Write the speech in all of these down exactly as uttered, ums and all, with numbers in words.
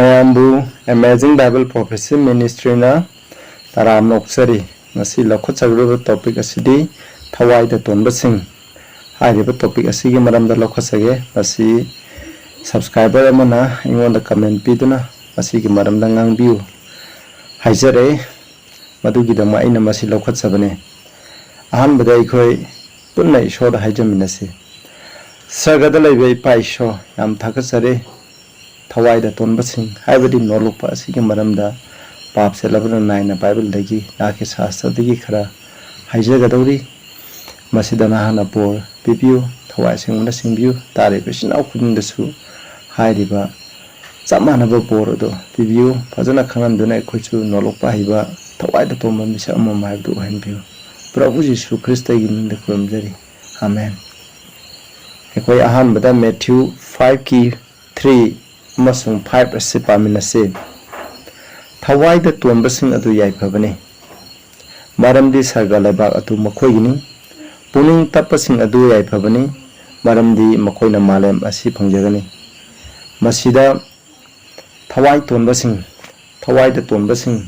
ꯃꯌꯥꯝꯕꯨ Amazing Bible Prophecy Ministryꯅ ꯇꯔꯥꯝꯅ ꯑꯣꯛꯆꯔꯤ꯫ ꯉꯁꯤ ꯂꯧꯈꯠꯆꯒꯗꯕ topic ꯑꯁꯤꯗꯤ ꯊꯋꯥꯏꯗ ꯇꯣꯟꯕꯁꯤꯡ꯫ ꯍꯥꯏꯔꯤꯕ topic ꯑꯁꯤꯒꯤ ꯃꯔꯝꯗ ꯂꯧꯈꯠꯆꯒꯦ꯫ ꯃꯁꯤ subscriber ꯑꯃꯅ ꯑꯩꯉꯣꯟꯗ comment ꯄꯤꯗꯨꯅ ꯃꯁꯤꯒꯤ ꯃꯔꯝꯗ ꯉꯥꯡꯕꯤꯌꯨ ꯍꯥꯏꯖꯔꯦ꯫ ꯃꯗꯨꯒꯤꯗꯃꯛ ꯑꯩꯅ ꯃꯁꯤ ꯂꯧꯈꯠꯆꯕꯅꯤ꯫ ꯑꯍꯥꯟꯕꯗ ꯑꯩꯈꯣꯏ ꯄꯨꯟꯅ ꯏꯁꯣꯔꯗ ꯍꯥꯏꯖꯃꯤꯟꯅꯁꯤ꯫ ꯁꯔꯒꯗ ꯂꯩꯕ ꯏꯄꯥ ꯏꯁꯣꯔ, ꯌꯥꯝ ꯊꯥꯒꯠꯆꯔꯤ꯫ ꯊꯋꯥꯏꯗ ꯇꯣꯟꯕꯁꯤꯡ ꯍꯥꯏꯕꯗꯤ ꯅꯣꯜꯂꯨꯛꯄ ꯑꯁꯤꯒꯤ ꯃꯔꯝꯗ ꯄꯥꯞ ꯆꯦꯜꯂꯕꯅ ꯅꯥꯏꯅ ꯕꯥꯏꯕꯜꯗꯒꯤ, ꯅꯍꯥꯛꯀꯤ ꯁꯥꯁꯇ꯭ꯔꯗꯒꯤ ꯈꯔ ꯍꯥꯏꯖꯒꯗꯧꯔꯤ꯫ ꯃꯁꯤꯗ ꯅꯍꯥꯛꯅ ꯕꯣꯔ ꯄꯤꯕꯤꯌꯨ꯫ ꯊꯋꯥꯏ ꯑꯁꯦꯡꯕꯅ ꯁꯤꯡꯕꯤꯌꯨ꯫ ꯇꯥꯔꯤꯕ ꯏꯆꯤꯟ ꯏꯅꯥꯎ ꯈꯨꯗꯤꯡꯗꯁꯨ ꯍꯥꯏꯔꯤꯕ ꯆꯞ ꯃꯥꯟꯅꯕ ꯕꯣꯔ ꯑꯗꯨ ꯄꯤꯕꯤꯌꯨ꯫ ꯐꯖꯅ ꯈꯪꯍꯟꯗꯨꯅ ꯑꯩꯈꯣꯏꯁꯨ ꯅꯣꯜꯂꯨꯛꯄ ꯍꯩꯕ, ꯊꯋꯥꯏꯗ ꯇꯣꯟꯕ ꯃꯤꯁꯛ ꯑꯃ ꯍꯥꯏꯕꯗꯨ ꯑꯣꯏꯍꯟꯕꯤꯌꯨ꯫ ꯄ꯭ꯔꯚꯨ ꯖꯤꯁꯨ ꯈ꯭ꯔꯤꯁꯇꯒꯤ ꯃꯤꯡꯗ ꯈꯨꯔꯨꯝꯖꯔꯤ꯫ ꯑꯥꯃꯦꯟ꯫ ꯑꯩꯈꯣꯏ ꯑꯍꯥꯟꯕꯗ ꯃꯦꯊ꯭ꯌꯨ fiveꯀꯤ three ꯑꯃꯁꯨꯡ five ꯑꯁꯤ ꯄꯥꯃꯤꯟꯅꯁꯤ꯫ ꯊꯋꯥꯏꯗ ꯇꯣꯟꯕꯁꯤꯡ ꯑꯗꯨ ꯌꯥꯏꯐꯕꯅꯤ, ꯃꯔꯝꯗꯤ ꯁꯔꯒ ꯂꯩꯕꯥꯛ ꯑꯗꯨ ꯃꯈꯣꯏꯒꯤꯅꯤ꯫ ꯄꯨꯛꯅꯤꯡ ꯇꯞꯄꯁꯤꯡ ꯑꯗꯨ ꯌꯥꯏꯐꯕꯅꯤ, ꯃꯔꯝꯗꯤ ꯃꯈꯣꯏꯅ ꯃꯥꯂꯦꯝ ꯑꯁꯤ ꯐꯪꯖꯒꯅꯤ꯫ ꯃꯁꯤꯗ ꯊꯋꯥꯏ ꯇꯣꯟꯕꯁꯤꯡ, ꯊꯋꯥꯏꯗ ꯇꯣꯟꯕꯁꯤꯡ,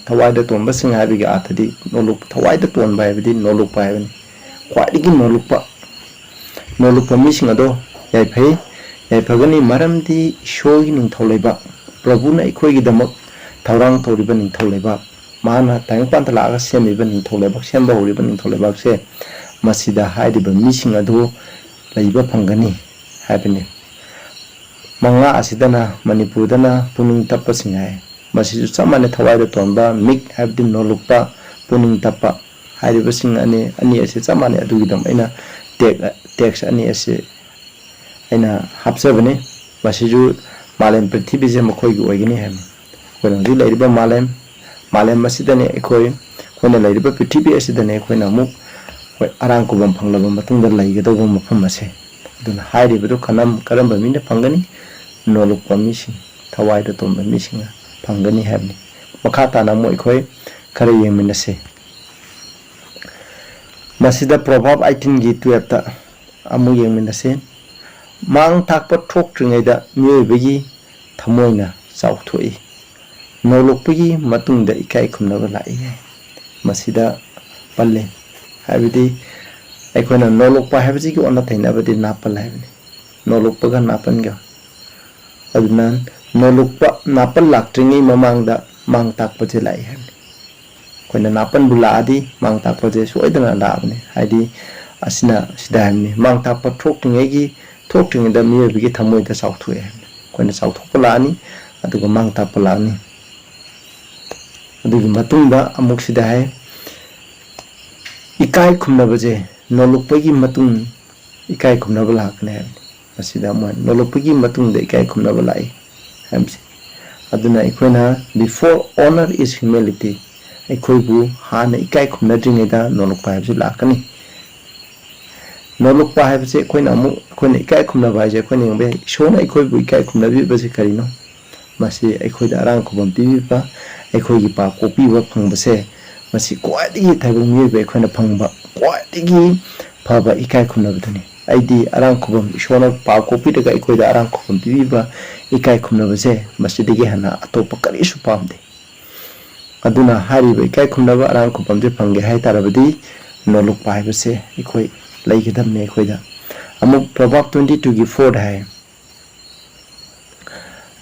ꯊꯋꯥꯏꯗ ꯇꯣꯟꯕꯁꯤꯡ ꯍꯥꯏꯕꯒꯤ ꯑꯥꯔꯊꯗꯤ ꯅꯣꯂꯨꯛ-, ꯊꯋꯥꯏꯗ ꯇꯣꯟꯕ ꯍꯥꯏꯕꯗꯤ ꯅꯣꯂꯨꯛꯄ ꯍꯥꯏꯕꯅꯤ꯫ ꯈ꯭ꯋꯥꯏꯗꯒꯤ ꯅꯣꯂꯨꯛꯄ, ꯅꯣꯂꯨꯛꯄ ꯃꯤꯁꯤꯡ ꯑꯗꯣ ꯌꯥꯏꯐꯩ, ꯌꯥꯏꯐꯒꯅꯤ, ꯃꯔꯝꯗꯤ ꯏꯁꯣꯔꯒꯤ ꯅꯤꯡꯊꯧ ꯂꯩꯕꯥꯛ, ꯄ꯭ꯔꯚꯨꯅ ꯑꯩꯈꯣꯏꯒꯤꯗꯃꯛ ꯊꯧꯔꯥꯡ ꯇꯧꯔꯤꯕ ꯅꯤꯡꯊꯧ ꯂꯩꯕꯥꯛ, ꯃꯍꯥꯛꯅ ꯇꯥꯏꯕꯪꯄꯥꯟꯗ ꯂꯥꯛꯑꯒ ꯁꯦꯝꯃꯤꯕ ꯅꯤꯡꯊꯧ ꯂꯩꯕꯥꯛ, ꯁꯦꯝꯕ ꯍꯧꯔꯤꯕ ꯅꯤꯡꯊꯧ ꯂꯩꯕꯥꯛꯁꯦ, ꯃꯁꯤꯗ ꯍꯥꯏꯔꯤꯕ ꯃꯤꯁꯤꯡ ꯑꯗꯨ ꯂꯩꯕ ꯐꯪꯒꯅꯤ ꯍꯥꯏꯕꯅꯤ꯫ ꯃꯉꯥ ꯑꯁꯤꯗꯅ ꯃꯅꯤꯄꯨꯔꯗꯅ ꯄꯨꯛꯅꯤꯡ ꯇꯞꯄꯁꯤꯡ ꯍꯥꯏ꯫ ꯃꯁꯤꯁꯨ ꯆꯞ ꯃꯥꯟꯅꯩ, ꯊꯋꯥꯏꯗ ꯇꯣꯟꯕ, ꯃꯤꯛ ꯍꯥꯏꯕꯗꯤ ꯅꯣꯜꯂꯨꯛꯄ, ꯄꯨꯛꯅꯤꯡ ꯇꯞꯄ ꯍꯥꯏꯔꯤꯕꯁꯤꯡ ꯑꯅꯤ, ꯑꯅꯤ ꯑꯁꯤ ꯆꯞ ꯃꯥꯟꯅꯩ꯫ ꯑꯗꯨꯒꯤꯗꯃꯛ ꯑꯩꯅ ꯇꯦꯛ-, text ꯑꯅꯤ ꯑꯁꯤ ꯑꯩꯅ ꯍꯥꯞꯆꯕꯅꯤ꯫ ꯃꯁꯤꯁꯨ ꯃꯥꯂꯦꯝ ꯄ꯭ꯔꯤꯊꯤꯕꯤꯁꯦ ꯃꯈꯣꯏꯒꯤ ꯑꯣꯏꯒꯅꯤ ꯍꯥꯏꯕꯅꯤ꯫ ꯑꯩꯈꯣꯏꯅ ꯍꯧꯖꯤꯛ ꯂꯩꯔꯤꯕ ꯃꯥꯂꯦꯝ, ꯃꯥꯂꯦꯝ ꯑꯁꯤꯗꯅꯤ ꯑꯩꯈꯣꯏ, ꯑꯩꯈꯣꯏꯅ ꯂꯩꯔꯤꯕ ꯄ꯭ꯔꯤꯊꯤꯕꯤ ꯑꯁꯤꯗꯅꯤ ꯑꯩꯈꯣꯏꯅ ꯑꯃꯨꯛ ꯑꯩꯈꯣꯏ ꯑꯔꯥꯝ ꯈꯨꯕꯝ ꯐꯪꯂꯕ ꯃꯇꯨꯡꯗ ꯂꯩꯒꯗꯧꯕ ꯃꯐꯝ ꯑꯁꯦ꯫ ꯑꯗꯨꯅ ꯍꯥꯏꯔꯤꯕꯗꯨ ꯀꯅꯝ-, ꯀꯔꯝꯕ ꯃꯤꯅ ꯐꯪꯒꯅꯤ? ꯅꯣꯂꯨꯛꯄ ꯃꯤꯁꯤꯡ, ꯊꯋꯥꯏꯗ ꯇꯣꯟꯕ ꯃꯤꯁꯤꯡꯅ ꯐꯪꯒꯅꯤ ꯍꯥꯏꯕꯅꯤ꯫ ꯃꯈꯥ ꯇꯥꯅ ꯑꯃꯨꯛ ꯑꯩꯈꯣꯏ ꯈꯔ ꯌꯦꯡꯃꯤꯟꯅꯁꯤ꯫ ꯃꯁꯤꯗ Proverb eighteenꯒꯤ twelveꯇ ꯑꯃꯨꯛ ꯌꯦꯡꯃꯤꯟꯅꯁꯤ꯫ ꯃꯥꯡ ꯊꯥꯛꯄ ꯊꯣꯛꯇ꯭ꯔꯤꯉꯩꯗ ꯃꯤꯑꯣꯏꯕꯒꯤ ꯊꯃꯣꯏꯅ ꯆꯥꯎꯊꯣꯛꯏ꯫ ꯅꯣꯂꯨꯛꯄꯒꯤ ꯃꯇꯨꯡꯗ ꯏꯀꯥꯏ ꯈꯨꯝꯅꯕ ꯂꯥꯛꯏ ꯍꯥꯏ꯫ ꯃꯁꯤꯗ ꯄꯜꯂꯤ꯫ ꯍꯥꯏꯕꯗꯤ ꯑꯩꯈꯣꯏꯅ ꯅꯣꯂꯨꯛꯄ ꯍꯥꯏꯕꯁꯤꯒꯤ ꯑꯣꯟꯅ ꯇꯩꯅꯕꯗꯤ ꯅꯥꯄꯜ ꯍꯥꯏꯕꯅꯤ꯫ ꯅꯣꯂꯨꯛꯄꯒ ꯅꯥꯄꯜꯒ꯫ ꯑꯗꯨꯅ ꯅꯣꯂꯨꯛꯄ ꯅꯥꯄꯜ ꯂꯥꯛꯇ꯭ꯔꯤꯉꯩ ꯃꯃꯥꯡꯗ ꯃꯥꯡ ꯇꯥꯛꯄꯁꯦ ꯂꯥꯛꯏ ꯍꯥꯏꯕꯅꯤ꯫ ꯑꯩꯈꯣꯏꯅ ꯅꯥꯄꯟꯕꯨ ꯂꯥꯛꯑꯗꯤ ꯃꯥꯡ ꯇꯥꯛꯄꯁꯦ ꯁꯣꯏꯗꯅ ꯂꯥꯛꯑꯕꯅꯤ꯫ ꯍꯥꯏꯗꯤ ꯑꯁꯤꯅ ꯁꯤꯗ ꯍꯥꯏꯕꯅꯤ, ꯃꯥꯡ ꯇꯥꯛꯄ ꯊꯣꯛꯇ꯭ꯔꯤꯉꯩꯒꯤ, ꯊꯣꯛꯇ꯭ꯔꯤꯉꯩꯗ ꯃꯤꯑꯣꯏꯕꯒꯤ ꯊꯃꯣꯏꯗ ꯆꯥꯎꯊꯣꯛꯑꯦ ꯍꯥꯏꯕꯅꯤ꯫ ꯑꯩꯈꯣꯏꯅ ꯆꯥꯎꯊꯣꯛꯄ ꯂꯥꯛꯑꯅꯤ, ꯑꯗꯨꯒ ꯃꯥꯡ ꯇꯥꯛꯄ ꯂꯥꯛꯑꯅꯤ꯫ ꯑꯗꯨꯒꯤ ꯃꯇꯨꯡꯗ ꯑꯃꯨꯛ ꯁꯤꯗ ꯍꯥꯏ, ꯏꯀꯥꯏ ꯈꯨꯝꯅꯕꯁꯦ ꯅꯣꯂꯨꯛꯄꯒꯤ ꯃꯇꯨꯡ ꯏꯀꯥꯏ ꯈꯨꯝꯅꯕ ꯂꯥꯛꯀꯅꯤ ꯍꯥꯏꯕꯅꯤ꯫ ꯃꯁꯤꯗ ꯑꯃꯨꯛ ꯅꯣꯂꯨꯛꯄꯒꯤ ꯃꯇꯨꯡꯗ ꯏꯀꯥꯏ ꯈꯨꯝꯅꯕ ꯂꯥꯛꯏ ꯍꯥꯏꯕꯁꯦ꯫ ꯑꯗꯨꯅ ꯑꯩꯈꯣꯏꯅ, "Before honor is humility", ꯑꯩꯈꯣꯏꯕꯨ ꯍꯥꯟꯅ ꯏꯀꯥꯏ ꯈꯨꯝꯅꯗ꯭ꯔꯤꯉꯩꯗ ꯅꯣꯂꯨꯛꯄ ꯍꯥꯏꯕꯁꯤ ꯂꯥꯛꯀꯅꯤ꯫ ꯅꯣꯂꯨꯛꯄ ꯍꯥꯏꯕꯁꯦ ꯑꯩꯈꯣꯏꯅ ꯑꯃꯨꯛ, ꯑꯩꯈꯣꯏꯅ ꯏꯀꯥꯏ ꯈꯨꯝꯅꯕ ꯍꯥꯏꯁꯦ ꯑꯩꯈꯣꯏꯅ ꯌꯦꯡꯕ ꯌꯥꯏ, ꯏꯁꯣꯔꯅ ꯑꯩꯈꯣꯏꯕꯨ ꯏꯀꯥꯏ ꯈꯨꯝꯅꯕꯤꯕꯁꯦ ꯀꯔꯤꯅꯣ? ꯃꯁꯤ ꯑꯩꯈꯣꯏꯗ ꯑꯔꯥꯡ ꯈꯨꯕꯝ ꯄꯤꯕꯤꯕ, ꯑꯩꯈꯣꯏꯒꯤ ꯄꯥꯞ ꯀꯣꯛꯄꯤꯕ ꯐꯪꯕꯁꯦ, ꯃꯁꯤ ꯈ꯭ꯋꯥꯏꯗꯒꯤ ꯇꯥꯏꯕꯪ ꯃꯤꯑꯣꯏꯕ ꯑꯩꯈꯣꯏꯅ ꯐꯪꯕ ꯈ꯭ꯋꯥꯏꯗꯒꯤ ꯐꯕ ꯏꯀꯥꯏ ꯈꯨꯝꯅꯕꯗꯨꯅꯤ꯫ ꯑꯩꯗꯤ ꯑꯔꯥꯡ ꯈꯨꯕꯝ, ꯏꯁꯣꯔꯅ ꯄꯥꯞ ꯀꯣꯛꯄꯤꯔꯒ ꯑꯩꯈꯣꯏꯗ ꯑꯔꯥꯡ ꯈꯨꯕꯝ ꯄꯤꯕꯤꯕ ꯏꯀꯥꯏ ꯈꯨꯝꯅꯕꯁꯦ, ꯃꯁꯤꯗꯒꯤ ꯍꯦꯟꯅ ꯑꯇꯣꯞꯄ ꯀꯔꯤꯁꯨ ꯄꯥꯝꯗꯦ꯫ ꯑꯗꯨꯅ ꯍꯥꯏꯔꯤꯕ ꯏꯀꯥꯏ ꯈꯨꯝꯅꯕ ꯑꯔꯥꯡ ꯈꯨꯕꯝꯁꯦ ꯐꯪꯒꯦ ꯍꯥꯏ ꯇꯥꯔꯕꯗꯤ ꯅꯣꯂꯨꯛꯄ ꯍꯥꯏꯕꯁꯦ ꯑꯩꯈꯣꯏ ꯂꯩꯒꯗꯕꯅꯤ꯫ ꯑꯩꯈꯣꯏꯗ ꯑꯃꯨꯛ Proverb twenty two ꯒꯤ four ꯗ ꯍꯥꯏ,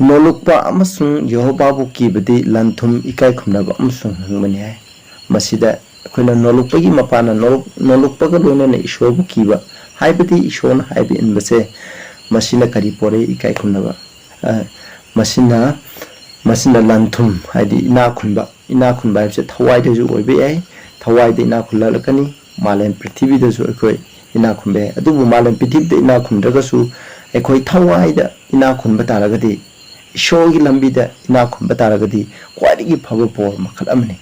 "ꯅꯣꯂꯨꯛꯄ ꯑꯃꯁꯨꯡ ꯌꯦꯍꯣꯚꯥꯕꯨ ꯀꯤꯕꯗꯤ ꯂꯟ ꯊꯨꯝ, ꯏꯀꯥꯏ ꯈꯨꯝꯅꯕ ꯑꯃꯁꯨꯡ ꯍꯤꯡꯕꯅꯤ" ꯍꯥꯏ꯫ ꯃꯁꯤꯗ ꯑꯩꯈꯣꯏꯅ ꯅꯣꯂꯨꯛꯄꯒꯤ ꯃꯄꯥꯟꯅ ꯅꯣꯂꯨꯛ-, ꯅꯣꯂꯨꯛꯄꯒ ꯂꯣꯏꯅꯅ ꯏꯁꯣꯔꯕꯨ ꯀꯤꯕ ꯍꯥꯏꯕꯗꯤ ꯏꯁꯣꯔꯅ ꯍꯥꯏꯕ ꯏꯟꯕꯁꯦ, ꯃꯁꯤꯅ ꯀꯔꯤ ꯄꯣꯔꯛꯏ? ꯏꯀꯥꯏ ꯈꯨꯝꯅꯕ꯫ ꯑ, ꯃꯁꯤꯅ, ꯃꯁꯤꯅ ꯂꯟ ꯊꯨꯝ, ꯍꯥꯏꯗꯤ ꯏꯅꯥꯛ ꯈꯨꯟꯕ, ꯏꯅꯥꯛ ꯈꯨꯟꯕ ꯍꯥꯏꯕꯁꯦ ꯊꯋꯥꯏꯗꯁꯨ ꯑꯣꯏꯕ ꯌꯥꯏ, ꯊꯋꯥꯏꯗ ꯏꯅꯥꯛ ꯈꯨꯜꯂꯛꯀꯅꯤ꯫ ꯃꯥꯂꯦꯝ ꯄ꯭ꯔꯤꯊꯤꯕꯤꯗꯁꯨ ꯑꯩꯈꯣꯏ ꯏꯅꯥꯛ ꯈꯨꯟꯕ ꯌꯥꯏ꯫ ꯑꯗꯨꯕꯨ ꯃꯥꯂꯦꯝ ꯄ꯭ꯔꯤꯊꯤꯕꯤꯗ ꯏꯅꯥꯛ ꯈꯨꯟꯗ꯭ꯔꯒꯁꯨ ꯑꯩꯈꯣꯏ ꯊꯋꯥꯏꯗ ꯏꯅꯥꯛ ꯈꯨꯟꯕ ꯇꯥꯔꯒꯗꯤ, ꯏꯁꯣꯔꯒꯤ ꯂꯝꯕꯤꯗ ꯏꯅꯥꯛ ꯈꯨꯟꯕ ꯇꯥꯔꯒꯗꯤ ꯈ꯭ꯋꯥꯏꯗꯒꯤ ꯐꯕ ꯕꯣꯔ ꯃꯈꯜ ꯑꯃꯅꯤ꯫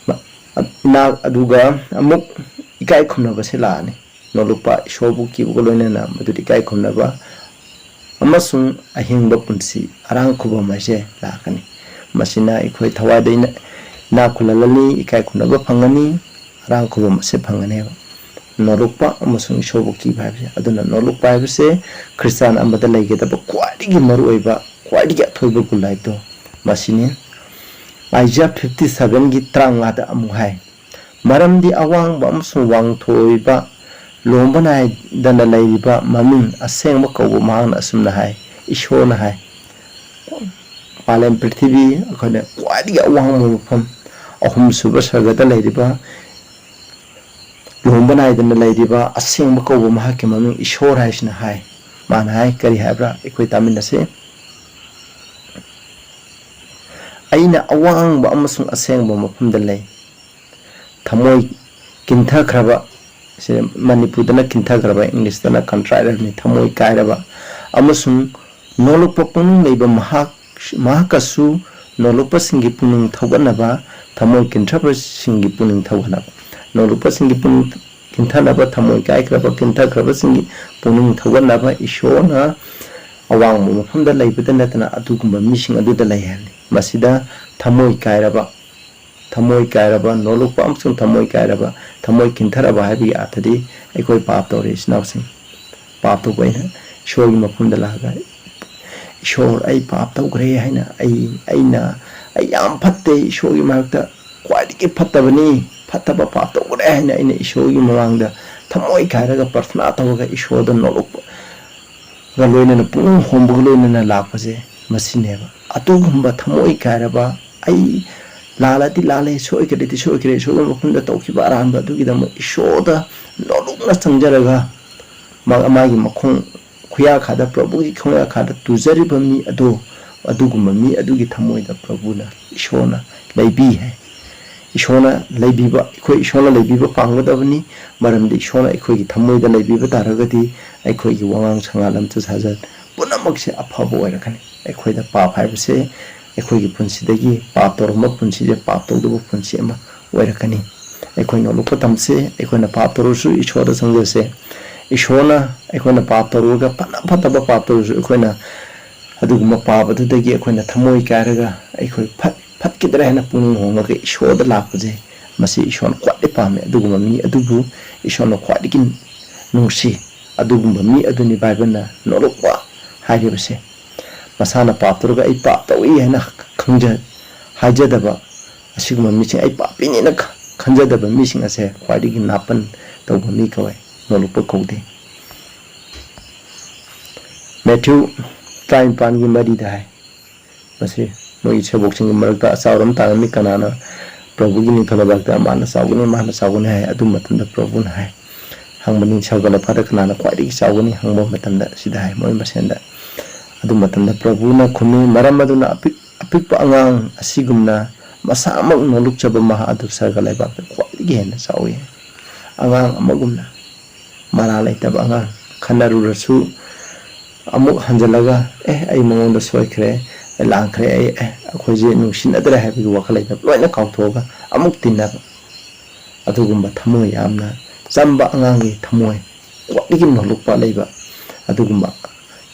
ꯃ-, ꯏꯅꯥꯛ, ꯑꯗꯨꯒ ꯑꯃꯨꯛ ꯏꯀꯥꯏ ꯈꯨꯝꯅꯕꯁꯦ ꯂꯥꯛꯑꯅꯤ꯫ ꯅꯣꯂꯨꯛꯄ ꯏꯁꯣꯔꯕꯨ ꯀꯤꯕꯒ ꯂꯣꯏꯅꯅ ꯃꯗꯨꯗ ꯏꯀꯥꯏ ꯈꯨꯝꯅꯕ ꯑꯃꯁꯨꯡ ꯑꯍꯤꯡꯕ ꯄꯨꯟꯁꯤ, ꯑꯔꯥꯡ ꯈꯨꯕꯝ ꯍꯥꯏꯁꯦ ꯂꯥꯛꯀꯅꯤ꯫ ꯃꯁꯤꯅ ꯑꯩꯈꯣꯏ ꯊꯋꯥꯏꯗ ꯏꯅ-, ꯏꯅꯥꯛ ꯈꯨꯜꯍꯜꯂꯅꯤ, ꯏꯀꯥꯏ ꯈꯨꯝꯅꯕ ꯐꯪꯒꯅꯤ, ꯑꯔꯥꯡ ꯈꯨꯕꯝ ꯑꯁꯦ ꯐꯪꯒꯅꯦꯕ꯫ ꯅꯣꯂꯨꯛꯄ ꯑꯃꯁꯨꯡ ꯏꯁꯣꯔꯕꯨ ꯀꯤꯕ ꯍꯥꯏꯕꯁꯦ꯫ ꯑꯗꯨꯅ ꯅꯣꯂꯨꯛꯄ ꯍꯥꯏꯕꯁꯦ ꯈ꯭ꯔꯤꯁꯇꯥꯟ ꯑꯃꯗ ꯂꯩꯒꯗꯕ ꯈ꯭ꯋꯥꯏꯗꯒꯤ ꯃꯔꯨꯑꯣꯏꯕ ꯈ꯭ꯋꯥꯏꯗꯒꯤ ꯑꯊꯣꯏꯕ ꯒꯨꯟ ꯍꯥꯏꯕꯗꯣ ꯃꯁꯤꯅꯤ꯫ ꯑꯥꯏꯖꯤꯌꯥ ꯐꯤꯐꯇꯤ ꯁꯚꯦꯟꯒꯤ ꯇꯔꯥꯃꯉꯥꯗ ꯑꯃꯨꯛ ꯍꯥꯏ, "ꯃꯔꯝꯗꯤ ꯑꯋꯥꯡꯕ ꯑꯃꯁꯨꯡ ꯋꯥꯡꯊꯣꯏꯕ, ꯂꯣꯝꯕ ꯅꯥꯏꯗꯅ ꯂꯩꯔꯤꯕ ꯃꯃꯤꯡ ꯑꯁꯦꯡꯕ ꯀꯧꯕ ꯃꯍꯥꯛꯅ ꯑꯁꯨꯝꯅ ꯍꯥꯏ", ꯏꯁꯣꯔꯅ ꯍꯥꯏ꯫ ꯄꯥꯂꯦꯝ ꯄ꯭ꯔꯤꯊꯤꯕꯤ, ꯑꯩꯈꯣꯏꯅ ꯈ꯭ꯋꯥꯏꯗꯒꯤ ꯑꯋꯥꯡꯕ ꯃꯐꯝ, ꯑꯍꯨꯝꯁꯨꯕ ꯁꯔꯒꯗ ꯂꯩꯔꯤꯕ, ꯂꯨꯍꯣꯡꯕ ꯅꯥꯏꯗꯅ ꯂꯩꯔꯤꯕ ꯑꯁꯦꯡꯕ ꯀꯧꯕ ꯃꯍꯥꯛꯀꯤ ꯃꯃꯤꯡ ꯏꯁꯣꯔ ꯍꯥꯏꯁꯤꯅ ꯍꯥꯏ꯫ ꯃꯥꯅ ꯍꯥꯏ, ꯀꯔꯤ ꯍꯥꯏꯕ꯭ꯔꯥ? ꯑꯩꯈꯣꯏ ꯇꯥꯃꯤꯟꯅꯁꯤ꯫ "ꯑꯩꯅ ꯑꯋꯥꯡꯕ ꯑꯃꯁꯨꯡ ꯑꯁꯦꯡꯕ ꯃꯐꯝꯗ ꯂꯩ꯫ ꯊꯃꯣꯏ ꯀꯤꯟꯊꯈ꯭ꯔꯕ", ꯁꯤ ꯃꯅꯤꯄꯨꯔꯗꯅ ꯀꯤꯟꯊꯈ꯭ꯔꯕ, ꯏꯪꯂꯤꯁꯇꯅ ꯀꯟꯇ꯭ꯔꯥꯏꯠ ꯍꯥꯏꯕꯅꯤ, ꯊꯃꯣꯏ ꯀꯥꯏꯔꯕ ꯑꯃꯁꯨꯡ ꯅꯣꯂꯨꯛꯄ ꯄꯨꯛꯅꯤꯡ ꯂꯩꯕ ꯃꯍꯥꯛ, ꯃꯍꯥꯛꯀꯁꯨ ꯅꯣꯂꯨꯛꯄꯁꯤꯡꯒꯤ ꯄꯨꯛꯅꯤꯡ ꯊꯧꯒꯠꯅꯕ, ꯊꯃꯣꯏ ꯀꯤꯟꯊꯕꯁꯤꯡꯒꯤ ꯄꯨꯛꯅꯤꯡ ꯊꯧꯒꯠꯅꯕ, ꯅꯣꯂꯨꯛꯄꯁꯤꯡꯒꯤ ꯄꯨꯛꯅꯤꯡ ꯀꯤꯟꯊꯅꯕ, ꯊꯃꯣꯏ ꯀꯥꯏꯈ꯭ꯔꯕ, ꯀꯤꯟꯊꯈ꯭ꯔꯕꯁꯤꯡꯒꯤ ꯄꯨꯛꯅꯤꯡ ꯊꯧꯒꯠꯅꯕ ꯏꯁꯣꯔꯅ ꯑꯋꯥꯡꯕ ꯃꯐꯝꯗ ꯂꯩꯕꯗ ꯅꯠꯇꯅ ꯑꯗꯨꯒꯨꯝꯕ ꯃꯤꯁꯤꯡ ꯑꯗꯨꯗ ꯂꯩ ꯍꯥꯏꯕꯅꯤ꯫ ꯃꯁꯤꯗ ꯊꯃꯣꯏ ꯀꯥꯏꯔꯕ, ꯊꯃꯣꯏ ꯀꯥꯏꯔꯕ, ꯅꯣꯂꯨꯛꯄ ꯑꯃꯁꯨꯡ ꯊꯃꯣꯏ ꯀꯥꯏꯔꯕ, ꯊꯃꯣꯏ ꯀꯤꯟꯊꯔꯕ ꯍꯥꯏꯕꯒꯤ ꯑꯥꯔꯊꯗꯤ ꯑꯩꯈꯣꯏ ꯄꯥꯞ ꯇꯧꯔꯦ, ꯏꯆꯤꯟ ꯏꯅꯥꯎꯁꯤꯡ꯫ ꯄꯥꯞ ꯇꯧꯕ ꯑꯩꯅ ꯏꯁꯣꯔꯒꯤ ꯃꯐꯝꯗ ꯂꯥꯛꯑꯒ, "ꯏꯁꯣꯔ, ꯑꯩ ꯄꯥꯞ ꯇꯧꯈ꯭ꯔꯦ" ꯍꯥꯏꯅ, "ꯑꯩ, ꯑꯩꯅ, ꯑꯩ ꯌꯥꯝ ꯐꯠꯇꯦ, ꯏꯁꯣꯔꯒꯤ ꯃꯥꯌꯣꯛꯇ ꯈ꯭ꯋꯥꯏꯗꯒꯤ ꯐꯠꯇꯕꯅꯤ, ꯐꯠꯇꯕ ꯄꯥꯞ ꯇꯧꯈ꯭ꯔꯦ" ꯍꯥꯏꯅ ꯑꯩꯅ ꯏꯁꯣꯔꯒꯤ ꯃꯃꯥꯡꯗ ꯊꯃꯣꯏ ꯀꯥꯏꯔꯒ ꯄ꯭ꯔꯊꯅꯥ ꯇꯧꯔꯒ ꯏꯁꯣꯔꯗ ꯅꯣꯂꯨꯛꯄꯒ ꯂꯣꯏꯅꯅ, ꯄꯨꯛꯅꯤꯡ ꯍꯣꯡꯕꯒ ꯂꯣꯏꯅꯅ ꯂꯥꯛꯄꯁꯦ ꯃꯁꯤꯅꯦꯕ꯫ ꯑꯗꯨꯒꯨꯝꯕ ꯊꯃꯣꯏ ꯀꯥꯏꯔꯕ, ꯑꯩ ꯂꯥꯜꯂꯗꯤ ꯂꯥꯜꯂꯦ, ꯁꯣꯏꯈ꯭ꯔꯗꯤ ꯁꯣꯏꯈ꯭ꯔꯦ, ꯏꯁꯣꯔꯒꯤ ꯃꯐꯝꯗ ꯇꯧꯈꯤꯕ ꯑꯔꯥꯟꯕ ꯑꯗꯨꯒꯤꯗꯃꯛ ꯏꯁꯣꯔꯗ ꯅꯣꯂꯨꯛꯅ ꯆꯪꯖꯔꯒ ꯃꯥ-, ꯃꯥꯒꯤ ꯃꯈꯣꯡ ꯈꯨꯌꯥꯈꯥꯗ, ꯄ꯭ꯔꯚꯨꯒꯤ ꯈꯨꯌꯥꯈꯥꯗ ꯇꯨꯖꯔꯤꯕ ꯃꯤ ꯑꯗꯣ, ꯑꯗꯨꯒꯨꯝꯕ ꯃꯤ ꯑꯗꯨꯒꯤ ꯊꯃꯣꯏꯗ ꯄ꯭ꯔꯚꯨꯅ, ꯏꯁꯣꯔꯅ ꯂꯩꯕꯤ ꯍꯥꯏ꯫ ꯏꯁꯣꯔꯅ ꯂꯩꯕꯤꯕ, ꯑꯩꯈꯣꯏ ꯏꯁꯣꯔꯅ ꯂꯩꯕꯤꯕ ꯄꯥꯝꯒꯗꯕꯅꯤ꯫ ꯃꯔꯝꯗꯤ ꯏꯁꯣꯔꯅ ꯑꯩꯈꯣꯏꯒꯤ ꯊꯃꯣꯏꯗ ꯂꯩꯕꯤꯕ ꯇꯥꯔꯒꯗꯤ ꯑꯩꯈꯣꯏꯒꯤ ꯋꯥꯉꯥꯡ ꯁꯉꯥꯡ, ꯂꯝꯆꯠ ꯁꯥꯖꯠ ꯄꯨꯝꯅꯃꯛꯁꯦ ꯑꯐꯕ ꯑꯣꯏꯔꯛꯀꯅꯤ꯫ ꯑꯩꯈꯣꯏꯗ ꯄꯥꯞ ꯍꯥꯏꯕꯁꯦ, ꯑꯩꯈꯣꯏꯒꯤ ꯄꯨꯟꯁꯤꯗꯒꯤ ꯄꯥꯞ ꯇꯧꯔꯝꯕ ꯄꯨꯟꯁꯤꯁꯦ ꯄꯥꯞ ꯇꯧꯗꯕ ꯄꯨꯟꯁꯤ ꯑꯃ ꯑꯣꯏꯔꯛꯀꯅꯤ꯫ ꯑꯩꯈꯣꯏ ꯅꯣꯂꯨꯛꯄ ꯇꯝꯁꯦ, ꯑꯩꯈꯣꯏꯅ ꯄꯥꯞ ꯇꯧꯔꯁꯨ ꯏꯁꯣꯔꯗ ꯆꯪꯖꯁꯦ꯫ ꯏꯁꯣꯔꯅ ꯑꯩꯈꯣꯏꯅ ꯄꯥꯞ ꯇꯧꯔꯨꯔꯒ, ꯐꯅ ꯐꯠꯇꯕ ꯄꯥꯞ ꯇꯧꯔꯁꯨ, ꯑꯩꯈꯣꯏꯅ ꯑꯗꯨꯒꯨꯝꯕ ꯄꯥꯞ ꯑꯗꯨꯗꯒꯤ ꯑꯩꯈꯣꯏꯅ ꯊꯃꯣꯏ ꯀꯥꯏꯔꯒ ꯑꯩꯈꯣꯏ ꯐꯠ-, ꯐꯠꯈꯤꯗ꯭ꯔꯦ ꯍꯥꯏꯅ ꯄꯨꯛꯅꯤꯡ ꯍꯣꯡꯂꯒ ꯏꯁꯣꯔꯗ ꯂꯥꯛꯄꯁꯦ, ꯃꯁꯤ ꯏꯁꯣꯔꯅ ꯈ꯭ꯋꯥꯏꯗꯒꯤ ꯄꯥꯝꯃꯦ꯫ ꯑꯗꯨꯒꯨꯝꯕ ꯃꯤ ꯑꯗꯨꯕꯨ ꯏꯁꯣꯔꯅ ꯈ꯭ꯋꯥꯏꯗꯒꯤ ꯅꯨꯡꯁꯤ꯫ ꯑꯗꯨꯒꯨꯝꯕ ꯃꯤ ꯑꯗꯨꯅꯤ ꯕꯥꯏꯕꯜꯅ ꯅꯣꯂꯨꯛꯄ ꯍꯥꯏꯔꯤꯕꯁꯦ꯫ ꯃꯁꯥꯅ ꯄꯥꯞ ꯇꯧꯔꯒ "ꯑꯩ ꯄꯥꯞ ꯇꯧꯏ" ꯍꯥꯏꯅ ꯈꯪꯖ-, ꯍꯥꯏꯖꯗꯕ, ꯑꯁꯤꯒꯨꯝꯕ ꯃꯤꯁꯤꯡ, "ꯑꯩ ꯄꯥꯄꯤꯅꯤꯅ" ꯈ-, ꯈꯟꯖꯗꯕ ꯃꯤꯁꯤꯡ ꯑꯁꯦ ꯈ꯭ꯋꯥꯏꯗꯒꯤ ꯅꯥꯄꯟ ꯇꯧꯕ ꯃꯤ ꯀꯧꯋꯦ, ꯅꯣꯂꯨꯛꯄ ꯀꯧꯗꯦ꯫ ꯃꯦꯊ꯭ꯌꯨ ꯇꯔꯥꯅꯤꯄꯥꯟꯒꯤ ꯃꯔꯤꯗ ꯍꯥꯏ, ꯃꯁꯤ ꯃꯣꯏꯒꯤ ꯁꯦꯕꯣꯛꯁꯤꯡꯒꯤ ꯃꯔꯛꯇ ꯑꯆꯥꯎꯔ ꯑꯃ ꯇꯥꯔꯝꯃꯤ, "ꯀꯅꯥꯅ ꯄ꯭ꯔꯚꯨꯒꯤ ꯅꯤꯡꯊꯧ ꯂꯩꯕꯥꯛꯇ ꯃꯥꯅ ꯆꯥꯎꯒꯅꯤ, ꯃꯥꯅ ꯆꯥꯎꯒꯅꯤ" ꯍꯥꯏ꯫ ꯑꯗꯨ ꯃꯇꯝꯗ ꯄ꯭ꯔꯚꯨꯅ ꯍꯥꯏ, ꯍꯪꯕꯅꯤ, "ꯁꯔꯒ ꯂꯩꯕꯥꯛꯇ ꯀꯅꯥꯅ ꯈ꯭ꯋꯥꯏꯗꯒꯤ ꯆꯥꯎꯒꯅꯤ?" ꯍꯪꯕ ꯃꯇꯝꯗ ꯁꯤꯗ ꯍꯥꯏ, ꯃꯣꯏ ꯃꯁꯦꯟꯗ꯫ ꯑꯗꯨ ꯃꯇꯝꯗ ꯄ꯭ꯔꯚꯨꯅ ꯈꯨꯝꯃꯤ, "ꯃꯔꯝ ꯑꯗꯨꯅ ꯑꯄꯤꯛ-, ꯑꯄꯤꯛꯄ ꯑꯉꯥꯡ ꯑꯁꯤꯒꯨꯝꯅ ꯃꯁꯥꯃꯛ ꯅꯣꯂꯨꯛꯆꯕ ꯃꯍꯥꯛ ꯑꯗꯨ ꯁꯔꯒ ꯂꯩꯕꯥꯛꯇ ꯈ꯭ꯋꯥꯏꯗꯒꯤ ꯍꯦꯟꯅ ꯆꯥꯎꯏ"꯫ ꯑꯉꯥꯡ ꯑꯃꯒꯨꯝꯅ ꯃꯔꯥ ꯂꯩꯇꯕ ꯑꯉꯥꯡ, ꯈꯟꯅꯔꯨꯔꯁꯨ ꯑꯃꯨꯛ ꯍꯟꯖꯤꯜꯂꯒ, "ꯑꯦ, ꯑꯩ ꯃꯉꯣꯟꯗ ꯁꯣꯏꯈ꯭ꯔꯦ, ꯑꯩ ꯂꯥꯟꯈ꯭ꯔꯦ, ꯑꯩ, ꯑꯦ, ꯑꯩꯈꯣꯏꯁꯦ ꯅꯨꯡꯁꯤꯅꯗ꯭ꯔꯦ" ꯍꯥꯏꯕꯒꯤ ꯋꯥꯈꯜ ꯂꯩꯇꯕ, ꯂꯣꯏꯅ ꯀꯥꯎꯊꯣꯛꯑꯒ ꯑꯃꯨꯛ ꯇꯤꯟꯅꯕ꯫ ꯑꯗꯨꯒꯨꯝꯕ ꯊꯃꯣꯏ ꯌꯥꯝꯅ ꯆꯝꯕ ꯑꯉꯥꯡꯒꯤ ꯊꯃꯣꯏ, ꯈ꯭ꯋꯥꯏꯗꯒꯤ ꯅꯣꯂꯨꯛꯄ ꯂꯩꯕ, ꯑꯗꯨꯒꯨꯝꯕ